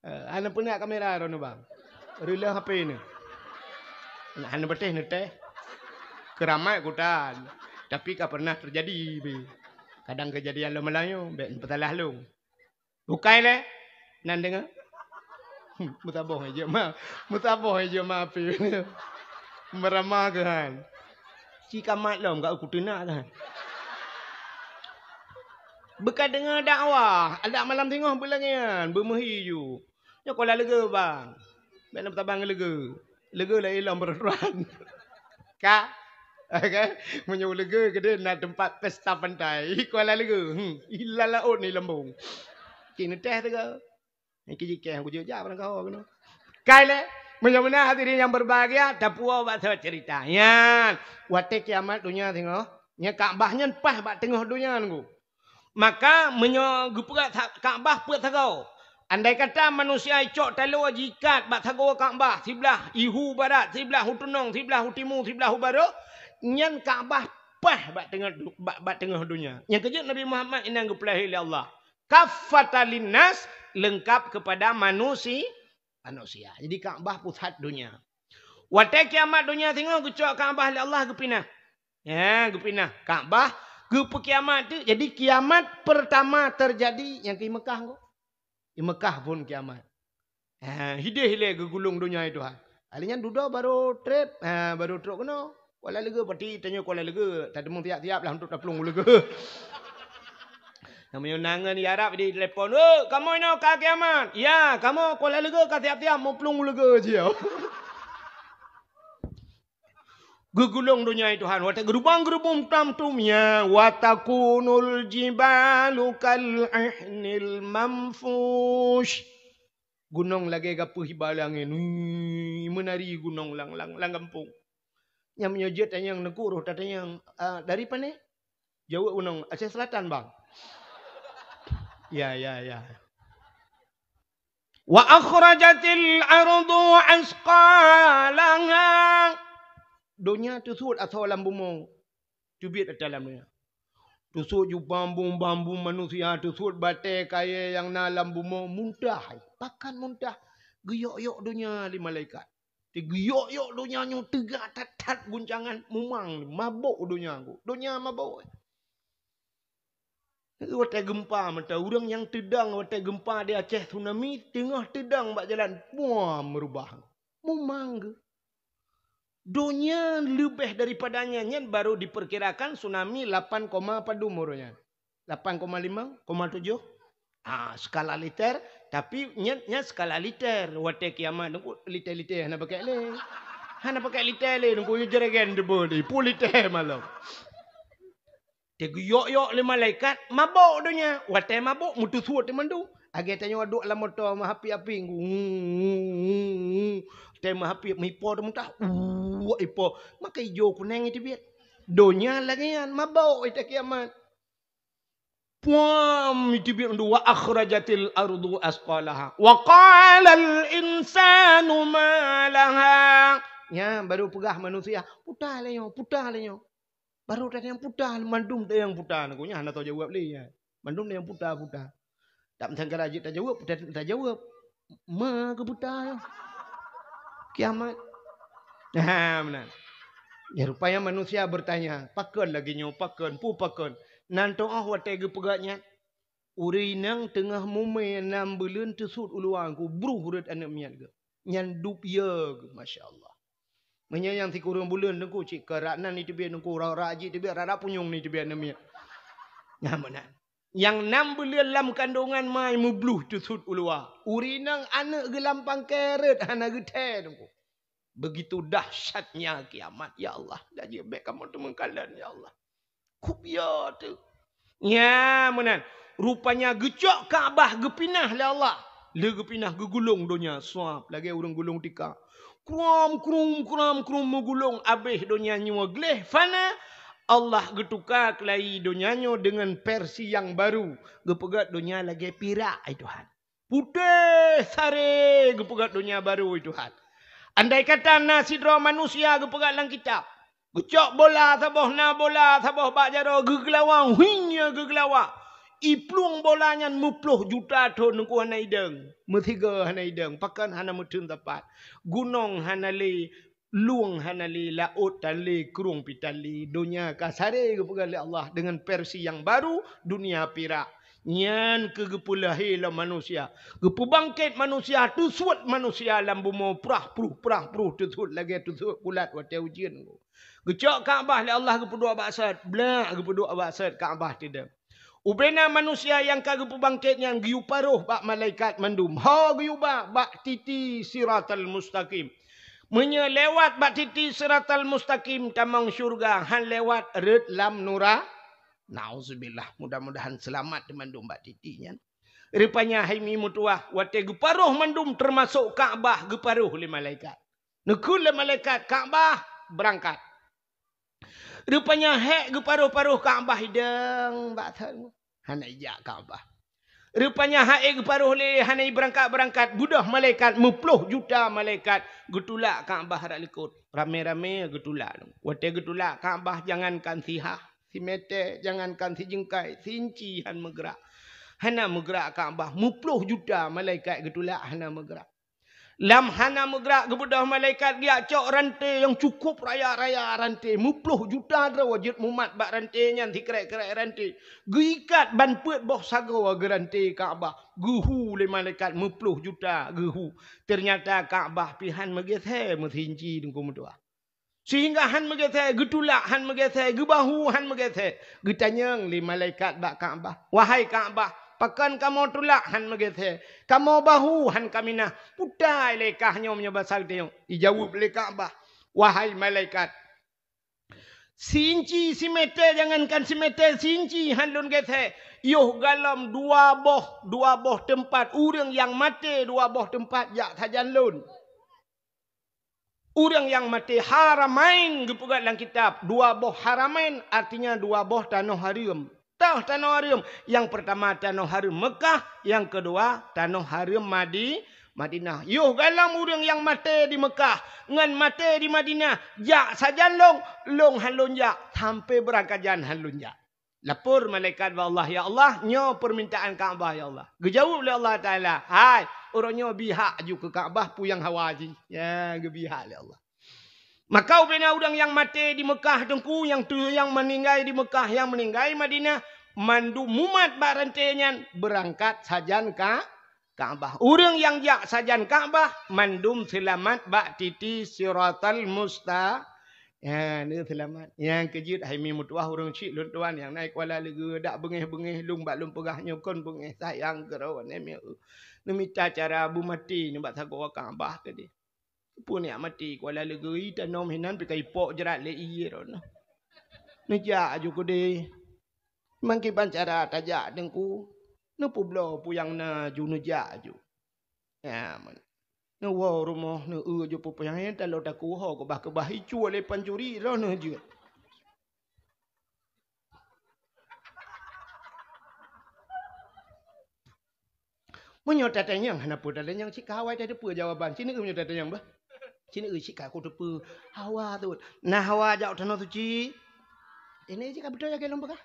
Eh, hana peunak kamera droeneuh bang. Reuleuh H P neuh. Hana beuteh neutéh. Keuramat kutan. Tapi ka pernah teujadi beh. Kadang keujadian lom Meulayu, bèk neupeusalah lôn. Bukai lé. Nan deungoe. Hmm, meusaboh jeuet ma. Meusaboh jeuet ma api. Meurama keuhan. Ci kamat lom ka kuteunak kan. Beuka deungoe dakwah, adak malam singoh beulangèan, beumeuhi ju. Nyoe kola leuga, bang. Bèk na tabang leuga. Leuga laén lom peraturan. Ka? Oke. Meunyoe leuga keudeh na teumpat pesta pantai. Kola leuga. Hmm. Ila laôt ni lambung. Cik neuteh teuga. Nyang keu jikeh, kujak jak barang kaho keunoe. Kai lé, meunyoe meunan hadirin yang berbahagia, tapuwoe bak saboh cerita. Nyan, watèe kiamat donya singoh, nyan Ka'bah nyan paih bak teungoh donya nunggu. Maka, meunyoe geupeugah sa-, Ka'bah peuet sagoe, andai kata manusia icok taloe jiikat bak sagoe Ka'bah, siblah ihu barat, siblah u tunong, siblah u timu, siblah u barô, nyan Ka'bah paih bak teungoh du-, bak, bak teungoh donya. Nyang keujeuet Nabi Muhammad inan geupeulahé lé Allah. Kaffatan linnas, leungkap kepada manusi-, manusia. Jadi Ka'bah pusat donya. Watèe kiamat donya singoh geucok Ka'bah lé Allah geupinah. Ya, geupinah. Ka'bah geupeukiamat teuk. Jadi kiamat pertama terjadi nyang keu Mekah ko. Di Mekah phon kiamat. Ha, hideh ilèe geugulong donya i Tuhan. Kali nyan dudoe barô trép, ha, barô trok keunoe. Kuala Leuga, pati tanyoe Kuala Leuga, tateumeung siap-siap lah untuk taplueng u Leuga. Namanya nangan di Arab di telepon, "Eh, kamoe inoe ka kiamat." "Ya, kamoe Kuala Leuga ka siap-siap meuplueng u Leuga jih." Geugulong donya i Tuhan, watèe geurubang-geurubong tam tum, ya, "Wa takunul jibalu kal ihnil manfush." Gunong lagèe gapeuh iba lé angén. Wii, meunari gunong lam, lam, lam gampông. Nyan meunyoe jeuet tanyong Teungku, roh tatanyong, "Ah, dari pane?" Jaweueb gunong, "Aceh Selatan, Bang." Ya, ya, ya. "Wa akhrajatil ardu asqalaha." Donya teusut asoe lam bumoe. Teubiet ata lam donya. Teusut ju bambu-bambu manusia, teusut batèe kayèe nyang na lam bumoe muntah. Pakon muntah? Geuyok-yok donya lé malaikat. Teugeuyok-yok donya nyoe teuga that-that guncangan, mumang, mabök donya ko. Donya mabök. Watèe geumpa mantong, ureueng nyang teudong watèe geumpa di Aceh tsunami, teungoh teudong bak jalan, puam meurubah. Mumang geuh. Donya leubeh daripada nyan, nyan baru diperkirakan tsunami lapan koma padum uroe nyan. Lapan koma lima, koma tujoh. Ah, skala Richter, tapi nyan, nyan skala Richter. Watèe kiamat, Teungku, Richter-Richter hana pakèk lé. Hana pakèk Richter lé, Teungku, nyoe jeureuen teubeue lé, pue Richter malom. Teugeuyok-yok lé malaikat, mabök donya. Watèe mabök, meuteusut teumandum. Lagèe tanyoe duek lam moto meuhapi-hapi. Teu meuhapi, meuipo teumeutah. Uwak ipo. Maka ijo kunèng iteubiet. Donya lagèe nyan, mabök watèe kiamat. Puam iteubiet mandum, "Wa akhrajatil ardu asqalaha. Wa qalal insanu ma laha." Nyan baru peugah manusia, "Puta lé nyoe, puta lé nyoe." Baru tanyong puta, mandum tanyong puta. Nyan hana tau jaweueb lé, ya. Mandum tanyong puta-puta. Tak meusangka jeuet tajaweueb, puta tajaweueb. Ma keu puta nyoe. Kiamat. Ha, meunan. Ya, rupanya manusia bertanya, "Pakon lagèe nyoe, pakon, peue pakon?" Nan teu'oh watèe geupeugah nyan, ureueng inong teungoh mumè nam buleuen teusut u luwa, gubruh rhot aneuk miet geuh. Nyan dub ie geuh, masya Allah. Meunyoe nyang sikureueng buleuen Teungku cit ka rak nan iteubiet Teungku, rak-rak jih teubiet, rak-rak punyueng ni teubiet aneuk miet. Nyan meunan. Nyang nam buleuen lam kandongan ma meubloh teusut u luwa. Ureueng inong aneuk geuh lam pangkè rhot hana geuthèe Teungku. Begitu dahsyatnya kiamat, ya Allah. Laju bèk kamoe teumeung kalon, ya Allah. Kupiôh teuh. Nyan meunan. Rupanya geucok Ka'bah geupinah lé Allah. Lé geupinah geugulong donya suab lagèe ureueng gulong tika. Krum, krum, krum, krum meugulong abéh donya nyoe gleh fana. Allah geutuka keulayi donya nyoe deungon versi nyang baru. Geupeugah donya lagèe pirak, ai Tuhan. Putéh saré geupeugah donya baru, ai Tuhan. Andai kata na sidroe manusia geupeugah lam kitab, geucok bola saboh, na bola saboh bak jaroe, geugeulawa, huing, ya geugeulawa. Iplueng bola nyan meuploh juta thon Teungku hana idong. Meusigoe hana idong, pakon hana meutheun sapat. Gunong hana lé, lueng hana lé, laôt tan lé, krueng pih tan lé. Donya ka saré geupeugah lé Allah deungon versi nyang baru, dunia pirak. Nyan keuh geupeulahé lom manusia. Geupeubangkét manusia, teusuet manusia lam bumoe prah pruh, prah pruh, teusuet lagée teusuet bulat watée ujeuen. Geucok Ka'bah lé Allah geupeuduek bak sot, blak geupeuduek bak sot Ka'bah tidong. Ubena manusia nyang ka geupeubangkét nyan geuyue paroh bak malaikat mandum. Ho geuyue ba bak titi Siratal Mustaqim. Meunyoe lewat bak titi Siratal Mustaqim tamong syeuruga, han lewat rot lam nura-, Nauzubillah, mudah-mudahan seulamat teumandum bak titi nyan. Rupanya hai mi meutuwah, watée geuparoh mandum teumasok Ka'bah geuparoh lé malaikat. Neukheun lé malaikat Ka'bah beurangkat. Rupanya hék geuparoh-paroh Ka'bah idong bak thon. Hana ijak Ka'bah. Rupanya hék geuparoh lé hana ibeurangkat-beurangkat, beudôh malaikat meuploh juta malaikat geutulak Ka'bah rot likot. Ramé-ramé geutulak. Watée geutulak Ka'bah jangankan sihah, simeté, jangankan sijeungkai, sinci han meugrak. Hana meugrak Ka'bah, meuploh juta malaikat geutulak hana meugrak. Lam hana meugrak geubeudôh malaikat geujak cok ranté nyang cukup raya-raya ranté, meuploh juta droe jeuet mumat bak ranté nyan sikrek-krek ranté. Geuikat ban peuet boh sagoe geuranté Ka'bah, geuhu lé malaikat meuploh juta geuhu. Teunyata Ka'bah pih han meugeusé meusinci Teungku meutuwah. Sehingga han meugeusé, geutulak han meugeusé, geubahu han meugeusé. Geutanyong lé malaikat bak Ka'bah, "Wahai Ka'bah, pakon kamoe tulak han meugeusé, kamoe bahu han kaminah? Putai lé kah nyoe meunyoe basa geutanyoe?" Ijaweueb lé Ka'bah, "Wahai malaikat, sinci simeté jangankan simeté sinci han lôn geusé, yoh galom dua boh, dua boh teumpat ureuëng nyang maté dua boh teumpat jak sajan lôn." Ureuëng nyang maté haramain geupeugah lam kitab, dua boh haramain artinya dua boh tanoh hareuem. Toh tanoh hareuem, nyang peurtama tanoh hareuem Meukah, nyang keudua tanoh hareuem Madi-, Madinah. Yoh galom ureuëng nyang maté di Meukah ngon maté di Madinah jak sajan lôn, lôn han lôn jak, sampoe beurangkajan han lôn jak. Lapor malaikat bak Allah, "Ya Allah, nyoe peumintaan Ka'bah, ya Allah." Geujaweueb lé Allah Taala, "Hai, uroe nyoe bihak aju keu Ka'bah peue nyang hawa jih." Ya, geubihak lé Allah. Maka ubena ureuëng nyang maté di Meukah Teungku, nyang tu nyang meuninggai di Meukah, nyang meuninggai Madinah, mandum mumat bak ranté nyan beurangkat sajan ka Ka'bah. Ureuëng nyang jak sajan Ka'bah mandum seulamat bak titi Siratal Musta-, ya, neu seulamat. Nyang keujeuet hai mi meutuwah ureuëng chik lôn tuan nyang na i Kuala Leugeue dak beungéh-beungéh lôn bak lôn peugah nyoe kon beungéh sayang keudroe nyan meu. Neumita cara beumaté nibak sagoe Ka'bah keudeh. Peue nyak maté Kuala Leugeue tanom hinan pih ka ipok jrat lé ie droeneuh. Neujak aju keudeh. Mangkiban cara tajak Teungku. Neupeubloe peue nyang na ju neujak aju. Ya, man. Neuwoe rumoh, neueu ju peue-peue nyang talo taku ho keubah-keubah icue lé pancuri roh neujeuet. Meunyoe tatanyong hana peue tatanyong, cit ka awai tateupeue jawaban. Cit neu meunyoe tatanyong bah. Cit neu cit ka kuteupeue. Hawa teuh. Nah hawa jak u tanoh suci. Ini cit ka beutôi lagée lôn peugah.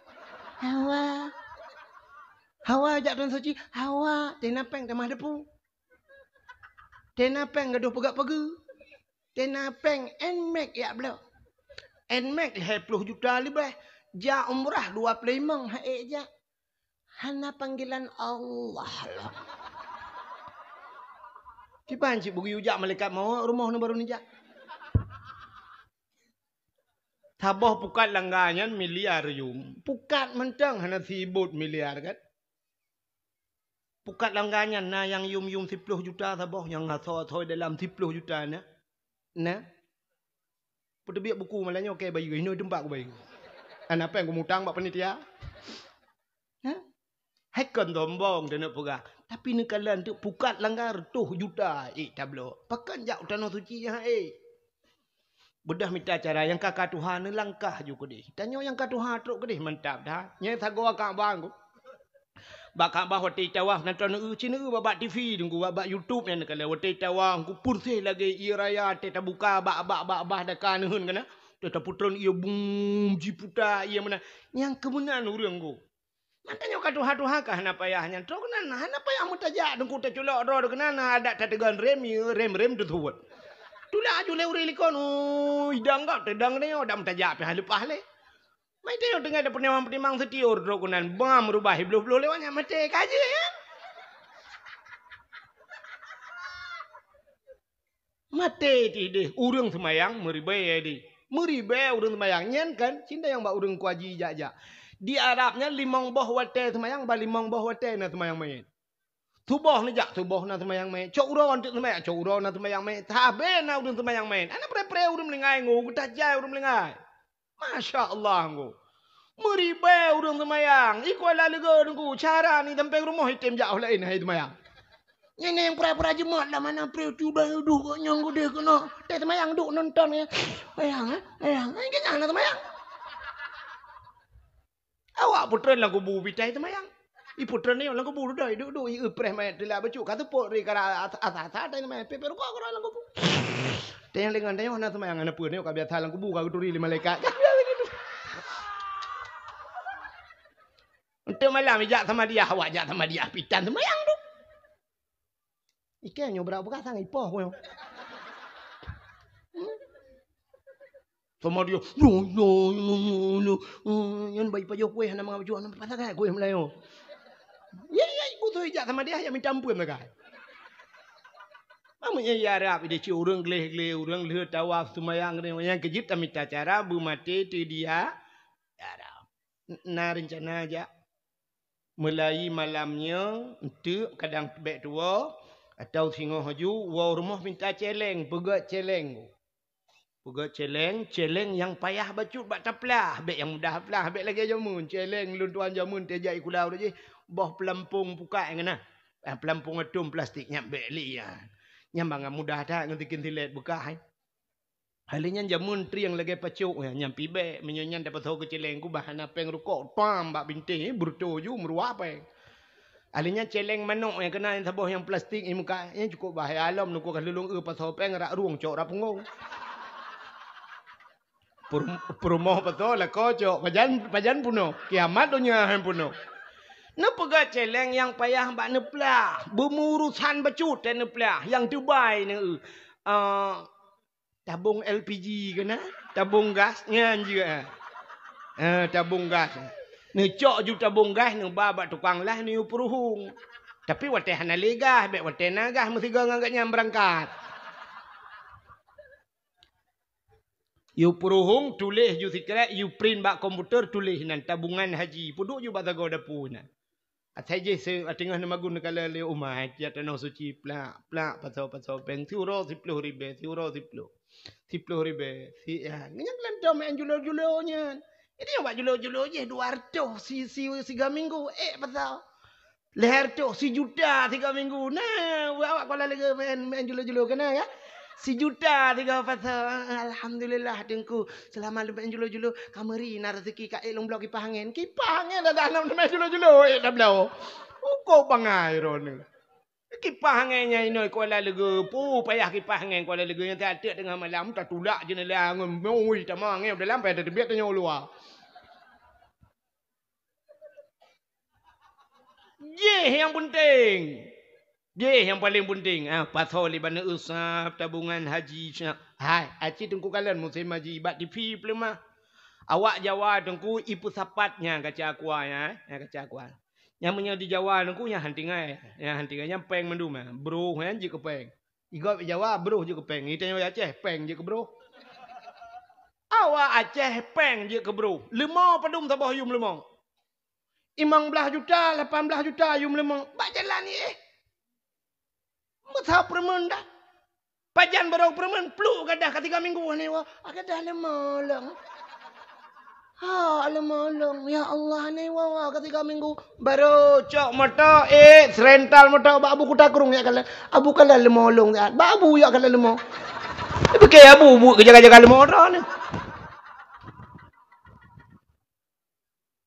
Hawa. Hawa jak u tanoh suci. Hawa. Tena péng tamah depu. Tena péng gadoh peugah-peugah. Tena péng Nmax yak bloe. Nmax lhée ploh juta leubeh. Jak umrah dua ploh limong ha ék jak. Hana panggilan Allah lah. Kiban cit beu geuyue jak malaikat mawöt rumoh nyoe barô neujak. Saboh pukat langga nyan miliar yum. Pukat mantong hana sibot miliar kan. Pukat langga nyan na nyang yum-yum siploh juta saboh, nyang asoe-asoe dalam siploh juta na. Na. Peuteubiet buku malam nyoe keu bayeue, inoe teumpat kubayeue. Hana péng kumutang bak panitia. Ha? Hai kon sombong teuneuk peugah. Tapi neukalon teuk pukat langga reutôh juta ék tabloe. Pakon jak u tanoh suci nyan ék. Beudah mita cara nyang ka ka tuha neulangkah ju keudeh. Tanyoe nyang ka tuha trok keudeh mantap dah. Nyang sagoe Ka'bah ku. Bak Ka'bah watée tawaf nonton eu cit neu bak, bak T V Teungku, bak, bak YouTube nyan kala watée tawaf ku purséh lagée ie raya tée tabuka bak, bak, bak, bak daka neuheun kana. Tée tapeutron ie bum jiputa ie meunan. Nyang keumeunan ureuëng ku. Mantong nyoe ka tuha-tuha ka hana payah nyan. Trok keunan hana payah meutajak Teungku taculok droe keunan adat tateugon rem ie, rem-rem teusuet. Tulak aju lé ureuëng likot, ui dang gak teudang nyoe dak meutajak pih leupah lé. Maté nyoe teungoh tapeunimang-peunimang seutiur trok keunan, bam rubah bloh-bloh lewat nyan maté ka jeuet, ya. Maté tih deh ureuëng seumayang meuribée deh. Meuribée ureuëng seumayang nyan kan, cinta nyang bak ureuëng kuaji jak-jak. Di Arab nyan limong boh watée seumayang, ba limong boh watée na seumayang manyét. Suboh neujak, suboh na seumayang manyét. Cok uroe teuk seumayang, cok uroe na seumayang manyét. Sabe na ureuëng seumayang manyét. Ana pre-pre ureuëng meulinggai ngo, geutajai ureuëng meulinggai. Masya Allah ngo. Meuribée ureuëng seumayang. Iko la leugo nunggu cara ni sampai rumoh item jak laén hai seumayang. Nyan nyang pura-pura jeumat lam mana pre tu dah duh kok nyang gudeh kena. Teh seumayang duk nonton ya. Seumayang eh, seumayang. Ai kenyang na seumayang. Awak putreun lam kubu bitai seumayang. I putreun nyoe lam kubu dudoi duk-duk i preh manyét teulat bacut ka teupot ri kara asa-asa tai seumayang pepet rukok kara lam kubu. Tanyong lengan tanyong hana seumayang hana peue nyoe ka biasa lam kubu ka geuturi lé malaikat. Untuk malam ijak sama dia awak jak sama dia pitan seumayang tu. Ikée nyoe brat beukasang ipoh nyoe. Sama dia, "Nyoe, nyoe, nyoe, nyoe, nyoe." Nyan bayi pajoh kueh hana mangat bacut, hana pasagai kueh meulayeue. Ya, ya, ibu tu ijak sama dia, ya minta ampun sagai. Mamu nyan ya Arab, ide ci ureuëng gleh-gleh, ureuëng lheueh tawaf seumayang, nyang keujeuet tamita cara beumaté teuh dia Arab. Na rencana jak. Meulayi malam nyoe, enteuk kadang bèk tuwoe, atau singoh aju, woe rumoh minta céléng, peugöt céléng. Peugöt céléng, céléng nyang payah bacut bak taplah, bèk nyang mudah plah, bèk lagèe jameun. Céléng lôn tuan jameun teuh jak i kulau jih, boh peulampông pukat nyang na. Ah, peulampông atom plastik nyan bèk li nyan. Nyan bangai mudah that ngon sikin silet beukah, eh. Hali nyan jameun trieng lagèe pacok nyan, nyan pibèk, meunyoe nyan tapasoe keu céléng kubah hana péng rukok, tam bak bintéh, beureutoh ju meuruah péng. Hali nyan céléng manok nyang keuna saboh nyang plastik i muka, nyan cukôp bahaya lom, nukô ka lulông eu pasoe péng rak rueng cok rak punggong. Pur-, peurumoh pasoe lakoe cok, pajan, pajan peunoh, kiamat donya han peunoh. Neupeugah céléng nyang payah bak neuplah, beumurusan bacut teuh neuplah, nyang teubai neu, eh, Tabông L P G keunan, tabông gas nyan jeuet, eh. Eh, tabông gas. Neucok ju tabông gas, neuba bak tukang las, neuyue peuruhueng. Tapi watèe hana lé gas, bèk watèe na gas meusigoe ngon gobnyan beurangkat. Yue peuruhueng, tuléh ju sikrek, yue print bak komputer, tuléh nan tabungan haji. Peuduek ju bak sagoe dapu nan. Asai jih se-, teungoh neumagun neukalon lé umat, jak tanoh suci, plak, plak, pasoe, pasoe péng, siuroe siploh ribèe, siuroe siploh, siploh ribèe, si, ya, nyan lam tom meu'en julo-julo nyan. Jadi, awak julo-julo jih dua reutôh si, si, siga minggu, ék pasoe. Lhèe reutôh, sijuta siga minggu. Nah, awak kuala leuga meu'en, meu'en julo-julo keunan, ya. Sijuta tiga pasoe. Alhamdulillah, Teungku. Seulama lôn meu'en julo-julo, ka meuri na raseuki ka ék lôn bloe kipah angén. Kipah angén dah, dah lôn meu'en julo-julo, ék dah bloe. Ukoe bangai droeneuh. Kipah angén nyan inoe kuala leuga. Pu payah kipah angén kuala leuga nyan, tiep-tiep teungoh malam tatulak jeunela ngon mui tamong angén dalam, payah tateubiet tanyoe luwa. Jih nyang peunteng. Jih nyang paleng peunteng. Ah, pasoe lé baneue usap, tabungan haji, sya-, hai, aci Teungku kalon musém haji bak T V peuleumah. Awak Jawa Teungku ipeusapat nyan kaca aqua nyan, eh, nyan kaca aqua. Nyan meunyoe di Jawa Teungku nyan han tinggai, nyan han tinggai, nyan péng mandum, eh. Broh nyan jeuet keu péng. Igob Jawa broh jeuet keu péng. Itanyoe Aceh péng jeuet keu broh. Awak Aceh péng jeuet keu broh. Leumo padum saboh yum leumo. Limong blaih juta, lapan blaih juta yum leumo. Bak jalan ié. Meusa peureumeun dah. Pajan barô peureumeun, pluk gadah ka tiga minggu hana iwoe. Ah, gadah leumo lôn. Ha, leumo lôn. Ya Allah, hana iwoe ka tiga minggu. Barô cok moto, eh, serental moto bak Abu Kuta Krueng jak kalon. Abu kalon leumo lôn siat. Bak Abu jak kalon leumo. Pike Abu buet keu jaga-jaga leumo droeneuh.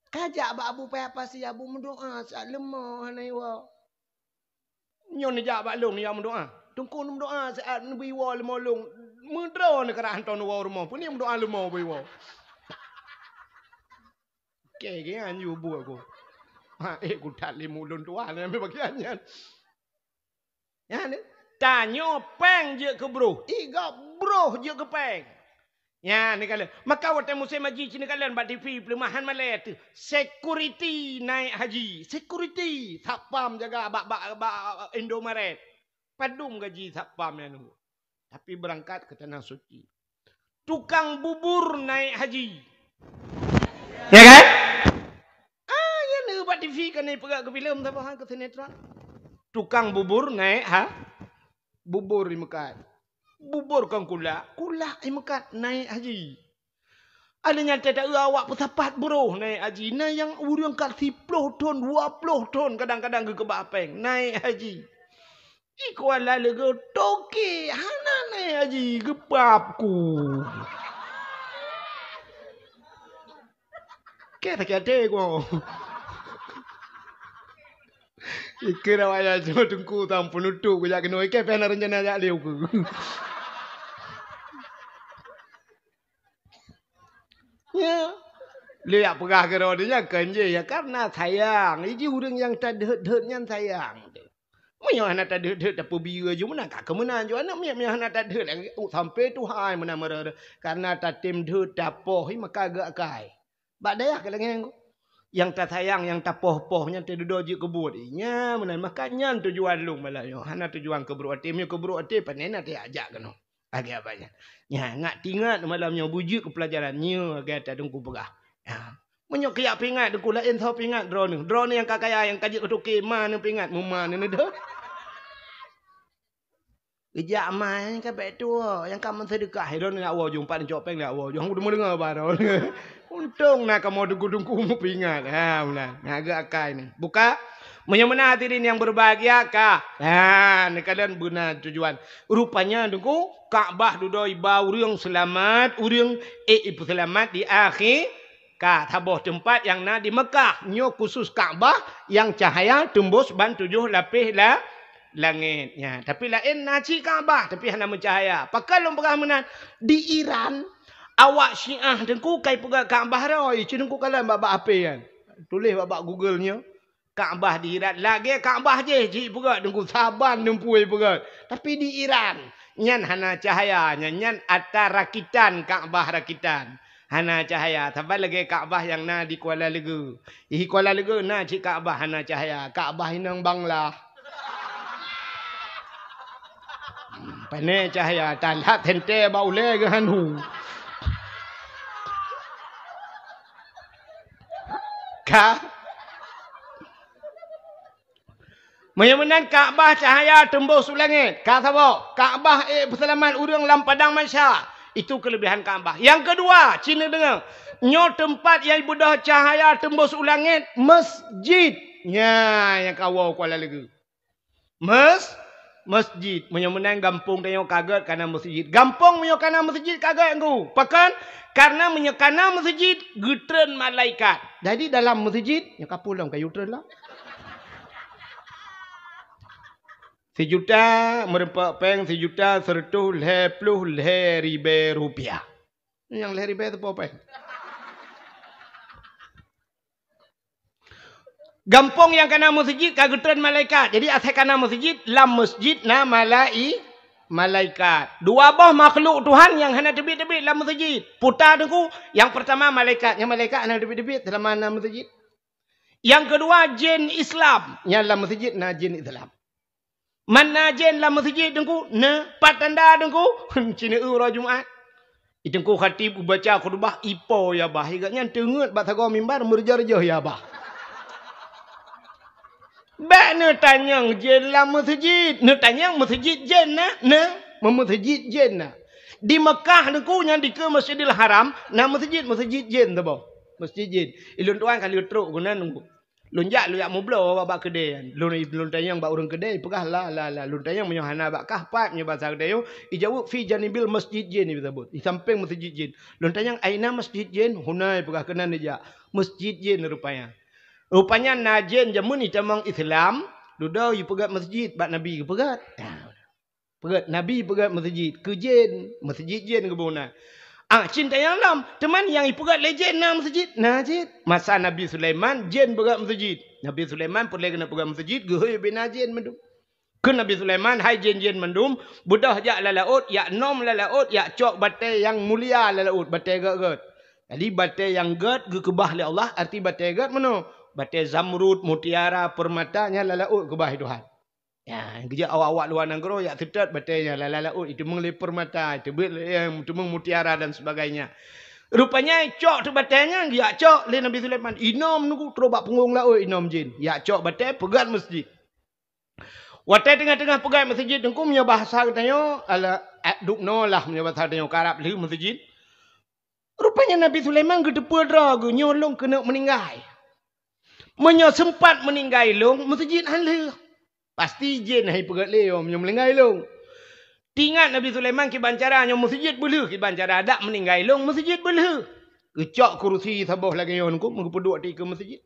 Kajak bak Abu payah pasi, Abu meudoa siat leumo hana iwoe. Nyoe neujak bak lôn, neujak meudoa. Teungku neumeudoa siat neubri iwoe leumo lôn. Meudroe neukarah hantom neuwoe rumoh. Peue ni meudoa leumo bri iwoe. Oke, geuh nyan ju buet ku. Ha, eh, ku that lé mulôn tuha nyan bagian nyan. Nyan, tanyoe péng jeuet keu broh. Igob broh jeuet keu péng. Nyan neukalon. Maka watèe musém haji ci neukalon bak T V peuleumahan malèe teuh. Security naik haji. Security, satpam jaga bak, bak, bak Indomaret. Padum gaji satpam nyan. Tapi beurangkat keu tanah suci. Tukang bubur naik haji. Ya kan? Ah, ya, na bak T V kan ipeugah keu filem saboh, ha, keu sinetron. Tukang bubur naik ha, bubur imeukat. Bubur kon kulak, kulak imeukat naik haji. Ada nyang teuta awak peusapat buroh naik haji. Na nyang ureueng ka siploh thon, dua ploh thon kadang-kadang geukeubah péng naik haji. Di Kuala Leugo toke hana naik haji geupap ku. Kèe sakét até ku. Ikeu awak nyan cuma teungku tam peunutôp kujak keunoe, ikeu pih na reuncana jak lé ukeue. Ya. Lé jak peugah keudroe nyan kan jih, ya, karena sayang. Iji ureueng nyang tadeuet-deuet nyan sayang. Meunyoe hana tadeuet-deuet tapeubiyeu ju meunan ka keumeunan ju aneuk miet, meunyoe hana tadeuet lagèe, oh, sampai tuha meunan meureuh. Karena tatem deuet tapoh hi maka geuakai. Bak dayah ka lagèe nyan. Nyang tasayang, nyang tapoh-poh nyan teududoe jeuet keu buet. Nya meunan maka nyan tujuan lôn malam nyoe. Hana tujuan keu brok até, meunyoe keu brok até pane na tajak keunoe. Lagèe abah nyan. Nya, ngat tingat malam nyoe beujeuet keu peulajaran nyoe lagèe ata Teungku peugah. Nya. Meunyoe keu jak pingat Teungku laén soe pingat droeneuh. Droeneuh nyang ka kaya, nyang ka jeuet keu toke, ma neuh pingat, meuma neuh neudeuh. Geujak ma nyang ka bèk tuwoe, nyang ka meuseudeukah, droeneuh jak woe ju, pat neucok péng jak woe ju. Hana kudeungoe baroe. Untông na kamoe Teungku-teungku meupingat. Ha, meunan. Na geuakai nyoe. Buka. Meunyoe meunan hadirin nyang berbahagia ka. Ha, neukalon beuna tujuan. Rupanya Teungku, Ka'bah dudoe iba ureueng seulamat, ureueng ék ipeuseulamat di akhé ka saboh teumpat nyang na di Meukah. Nyoe khusus Ka'bah nyang cahya teumbôs ban tujoh lapéh la-, langét. Nya, tapi laén na cit Ka'bah, tapi hana meucahya. Pakon lôn peugah meunan? Di Iran, awak Syiah Teungku kai peugah Ka'bah roh, ci Teungku kalon bak, bak H P nyan. Tuléh bak, bak Google nyoe. Ka'bah di Iran lagèe Ka'bah jih, jipeugöt Teungku saban lumpui peugöt. Tapi di Iran, nyan hana cahya, nyan, nyan atra rakitan, Ka'bah rakitan. Hana cahya, saban lagèe Ka'bah nyang na di Kuala Leugo. Di Kuala Leugo na cit Ka'bah hana cahya, Ka'bah inong Bangla. Pane cahya, talat teuntèe bak ulèe geuhanhu. Ka? Meunyoe meunan Ka'bah cahya teumbôs u langét. Ka saboh, Ka'bah ék peuseulamat ureueng lam padang mahsyar. Itu keulebihan Ka'bah. Nyang keudua, ci neudeungö. Nyoe teumpat nyang beudôh cahya teumbôs u langét, masjid. Nya, nyang ka woe Kuala Leugo. Mes-, masjid. Meunyoe meunan gampông tanyoe ka göt kana masjid. Gampông meunyoe kana masjid ka göt Teungku. Pakon? Karena meunyoe kana masjid, geutreun malaikat. Jadi dalam masjid, nyoe ka pulang kayu treun lah. Sijuta, meureumpok péng sijuta seureutôh lhèe ploh lhèe ribèe rupiah. Nyang lhèe ribèe teupeue péng. Gampông nyang kana masjid ka geutreun malaikat. Jadi, asai kana masjid, lam masjid na malai-, malaikat. Dua boh makhluk Tuhan nyang hana teubiet-teubiet lam masjid. Peue ta Teungku, nyang peurtama malaikat. Nyang malaikat hana teubiet-teubiet seulama na masjid. Nyang keudua, jén Islam. Nyang lam masjid na jén Islam. Man na jén lam masjid Teungku, na pat tanda Teungku, ci neueu uroe Jumat. Di Teungku khatib geubaca khutbah, ipo ya bah, gobnyan teungeut bak sagoe mimbar, meureujoh-reujoh ya bah. Bèk neutanyong jén lam masjid, neutanyong masjid jén na, na, masjid jén na. Di Meukah Teungku nyang dikeue Masjidil Haram, na masjid, masjid jén saboh. Masjid jén. Ulôn tuan ka lheueh trok keunan Teungku. Lôn jak, lôn jak meubloe bak, bak keudè nyan. Lôn, lôn tanyong bak ureueng keudè, ipeugah la, la, la. Lôn tanyong meunyoe hana bak kah, pat meunyoe basa keudè nyoe, ijaweueb fi janibil masjid jin, iseubut. Di sampéng masjid jin. Lôn tanyong, "Aina masjid jin?" "Huna," ipeugah, "keunan neujak." Masjid jin rupanya. Rupanya na jén jameun itamong Islam, dudoe ipeugöt masjid bak Nabi geupeugöt. Peugöt, Nabi peugöt masjid keu jén, masjid jén geuboh na. Ah, cit tanyong lom, teuma nyang ipeugöt lé jén na masjid? Na cit. Masa Nabi Sulaiman, jén peugöt masjid. Nabi Sulaiman peureulèe keuneuk peugöt masjid, geuhôi bina jén mandum. Kheun Nabi Sulaiman, "Hai jén-jén mandum, beudôh jak lam laôt, jak nöm lam laôt, jak cok batèe nyang mulia lam laôt, batèe gèt-gèt." Jadi, batèe nyang gèt geukeubah lé Allah, arti batèe gèt meunoe. Batèe zamrud, mutiara, peurmata, nyan lam laôt geukeubah lé Tuhan. Ya, geujak awak-awak luwa nanggroe jak seutôt batèe nyan lam laôt, jiteumeung lé peurmata, jiteumeung lé, jiteumeung mutiara dan sebagainya. Rupanya cok teuk batèe nyan, jak cok lé Nabi Sulaiman. Inöm nunggu trôk bak punggong laôt, inöm jén. Jak cok batèe, peugèt meuseujid. Watèe teungoh-teungoh peugèt meuseujid, Teungku, meunyoe bahasa geutanyoe, ala, eh, dubnoe lah meunyoe bahasa geutanyoe, karab lheueh meuseujid. Rupanya Nabi Sulaiman geuteupeue droe geuh, nyoe lôn keuneuk meuninggai. Meunyoe seumpat meuninggai lôn, meuseujid han lheueh. Pasti jén hai peugèt lé, oh, meunyoe meuninggai lôn. Teuingat Nabi Sulaiman kiban cara nyoe meuseujid beulheueh, kiban cara dak meuninggai lôn, meuseujid beulheueh. Geucok kurusi saboh lagèe nyoe, Teungku, geupeudôk ateueh keu meuseujid.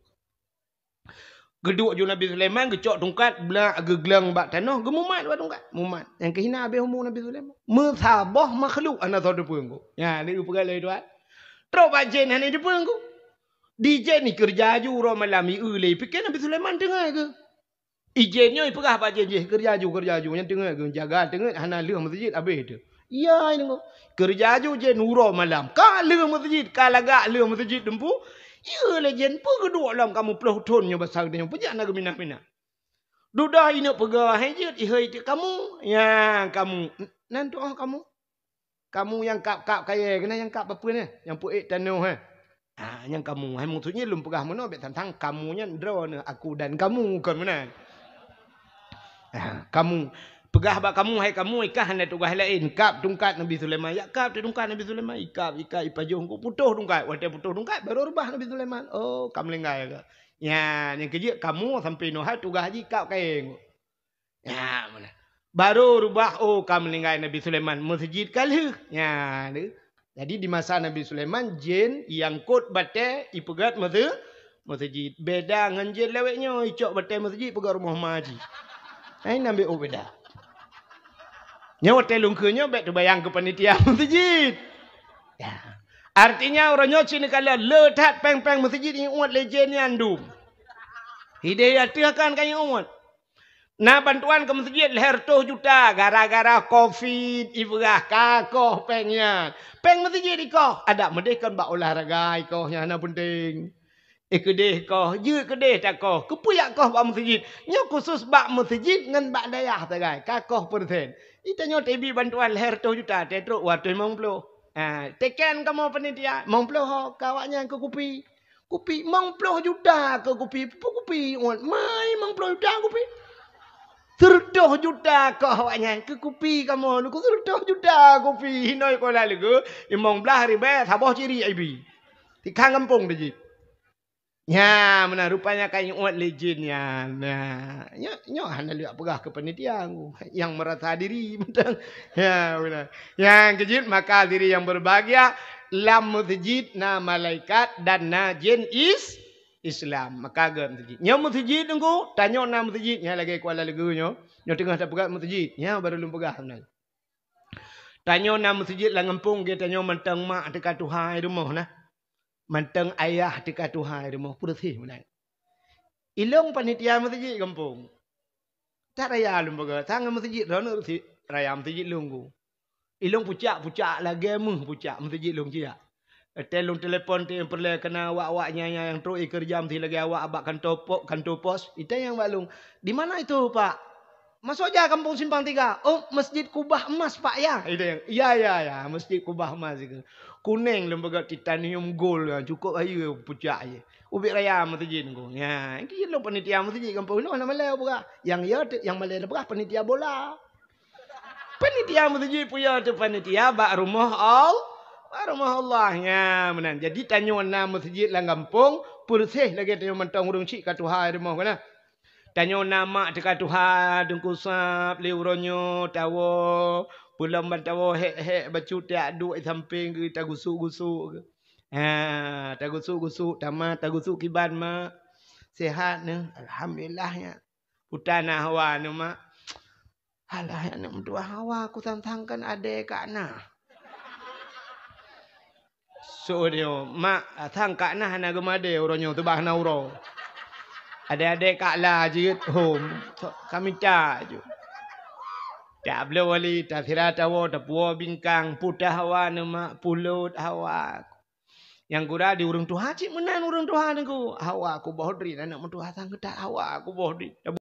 Geuduek ju Nabi Sulaiman, geucok tungkat, blak geugleueng bak tanoh, geumumat bak tungkat. Mumat. Nyang keuh hina habéh umu Nabi Sulaiman. Meusaboh makhluk hana soe teupeue, Teungku. Nyan, lé geupeugah lé Tuhan. Trôk bak jén hana teupeue, Teungku. Di jén ni keureuja ju uroe malam, i eu lé, pike Nabi Sulaiman teungoh geuh. I jén nyoe ipeugah bak jén jih, "Keureuja ju, keureuja ju." Nyan teungoh geuh, jaga teungoh hana lheueh meuseujid, habéh teuh. Iya, ini kok. Keureuja ju jén uroe malam. Ka lheueh meuseujid, ka lagak lheueh meuseujid teumpu. Iya lé jén, peue geuduek lom kamoe ploh thon nyoe basa geutanyoe, peue jak na geuminah-minah. Dudoe ineuk peugah, hai jeuet, ihôi teuk kamoe. Ya, kamoe. Nan tuoh kamoe. Kamoe nyang kab-kab kayèe, keunan nyang kab peue nyan? Nyang peuék tanoh, eh. Ah, nyang kamoe. Hai, maksud nyan lôn peugah meunoe, bèk tantang kamoe nyan droeneuh, aku dan kamu, kon meunan. Ah, kamoe. Peugah bak kamoe, hai kamoe, i kah hana tugaih laén. Kab tungkat Nabi Sulaiman. Jak kab tungkat Nabi Sulaiman. Ikab, ikab, ipajoh, putôh tungkat. Watèe putôh tungkat, baru reubah Nabi Sulaiman. Oh, ka meuninggai ka. Nyan, nyang keujeuet kamoe sampoe nyoe hai tugaih jih kab kayèe. Ya, meunan. Baru reubah, oh, ka meuninggai Nabi Sulaiman, meuseujid ka lheueh. Ya, lheueh. Jadi, di masa Nabi Sulaiman, jén iangkot batèe ipeugèt meuse-, meuseujid. Beda ngon jén lawét nyoe, icok batèe meuseujid peugèt rumoh ma jih. Hai, nambé oh beda. Nyoe watèe lôn kheun nyoe bèk teubayang keu panitia meuseujid. Ya. Artinya, uroe nyoe cit neukalon le that péng-péng meuseujid iuet lé jén nyan dum. Hidayah teuh kan ka iuet. Na bantuan keu meuseujid lhèe reutôh juta gara-gara covid ipeugah ka koh péng nyan. Péng meuseujid ikoh, adak meudeh kon bak olahraga ikoh nyang hana peunteng. Eh, keudeh koh, jeuet keudeh takoh. Keupeue jak koh bak meuseujid? Nyoe khusos bak meuseujid ngon bak dayah sagai, ka koh persen. Di tanyoe teubi bantuan lhèe reutôh juta, teutrok dua reutôh limong ploh. Ha, teken kamoe panitia, limong ploh ho, ka awaknyan keu kupi. Kupi, limong ploh juta keu kupi. Peue kupi, uet, mai limong ploh juta kupi. Seureutôh juta keu awaknyan keu kupi kamoe, keu seureutôh juta kupi. Hinoe koh lam leugo, limong blaih ribèe saboh ciri ibi. Tikang gampông teuh jih. Nya, meunan rupanya ka iuet lé jén nyan. Nah, nyoe, nyoe hana leuak peugah keu panitia, nyang merasa diri mantong. Ya, meunan. Nyang keujeuet maka diri yang berbahagia, lam meuseujid na malaikat dan na jén is-, Islam. Maka gèt meuseujid. Nyoe meuseujid Teungku, tanyoe na meuseujid, nyan lagèe Kuala Leugo nyoe. Nyoe teungoh tapeugah meuseujid. Nyan baru lôn peugah meunan. Tanyoe na meuseujid lam gampông, geutanyoe mantong mak teuka tuha i rumoh na. Mantong ayah teuka tuha i rumoh, peureuséh meunan. Ilông panitia meuseujid gampông. That raya lôn peugah, sang meuseujid droeneuh si raya meuseujid lôn ku. Ilông pucak-pucak lagèe meuh pucak meuseujid lôn ciyak. Watèe lôn telepon teuh peureulèe keunan awak-awak nyan nyang trok ikeureuja meuseujid lagèe awak bak kanto po-, kanto pos. Itanyong bak lôn, "Di mana itu, Pak?" "Masoja Kampung Simpang Tiga." "Oh, Masjid Kubah Emas, Pak, ya?" Itanyong, "Ya, ya, ya, Masjid Kubah Emas itu." Kuneng lôn peugah titanium gold, cukôp hayeue pucak jih. Ubit raya meuseujid ku. Nyan, keu lôn panitia meuseujid gampông nyoe hana malèe peugah. Nyang ya teuh, nyang malèe peugah panitia bola. Panitia meuseujid peue ya teuh panitia bak rumoh All-, bak rumoh Allah. Nya, meunan. Jadi, tanyoe na meuseujid lam gampông, peureuséh lagèe tanyoe mantong ureueng chik ka tuha i rumoh keunan. Tanyoe na mak teuka tuha, Teungku Sab, lé uroe nyoe, tawoe, peulom ban tawoe hék-hék bacut tiak duek sampéng geuh tagusuk-gusuk geuh. Ha, tagusuk-gusuk, tamat, tagusuk kiban, Mak. Sehat neuh? Alhamdulillah, nyak. Peue na hawa neuh, Mak? Alah, aneuk meutuah hawa, ku sang-sang kan adé kak na. So dia, mak, sang kak na hana geumadé uroe nyoe, teuba hana uroe. Adé-adé kak la jeuet hom. So, ka mita ju. Tak bloe wali, tasira tawoe, tapuwoe bingkang, putah hawa neumak, pulot hawa. Nyang gura di ureuëng tuha cit meunan ureuëng tuha teungku. Hawa kuboh dri, aneuk meutuha sang keutat hawa kuboh dri.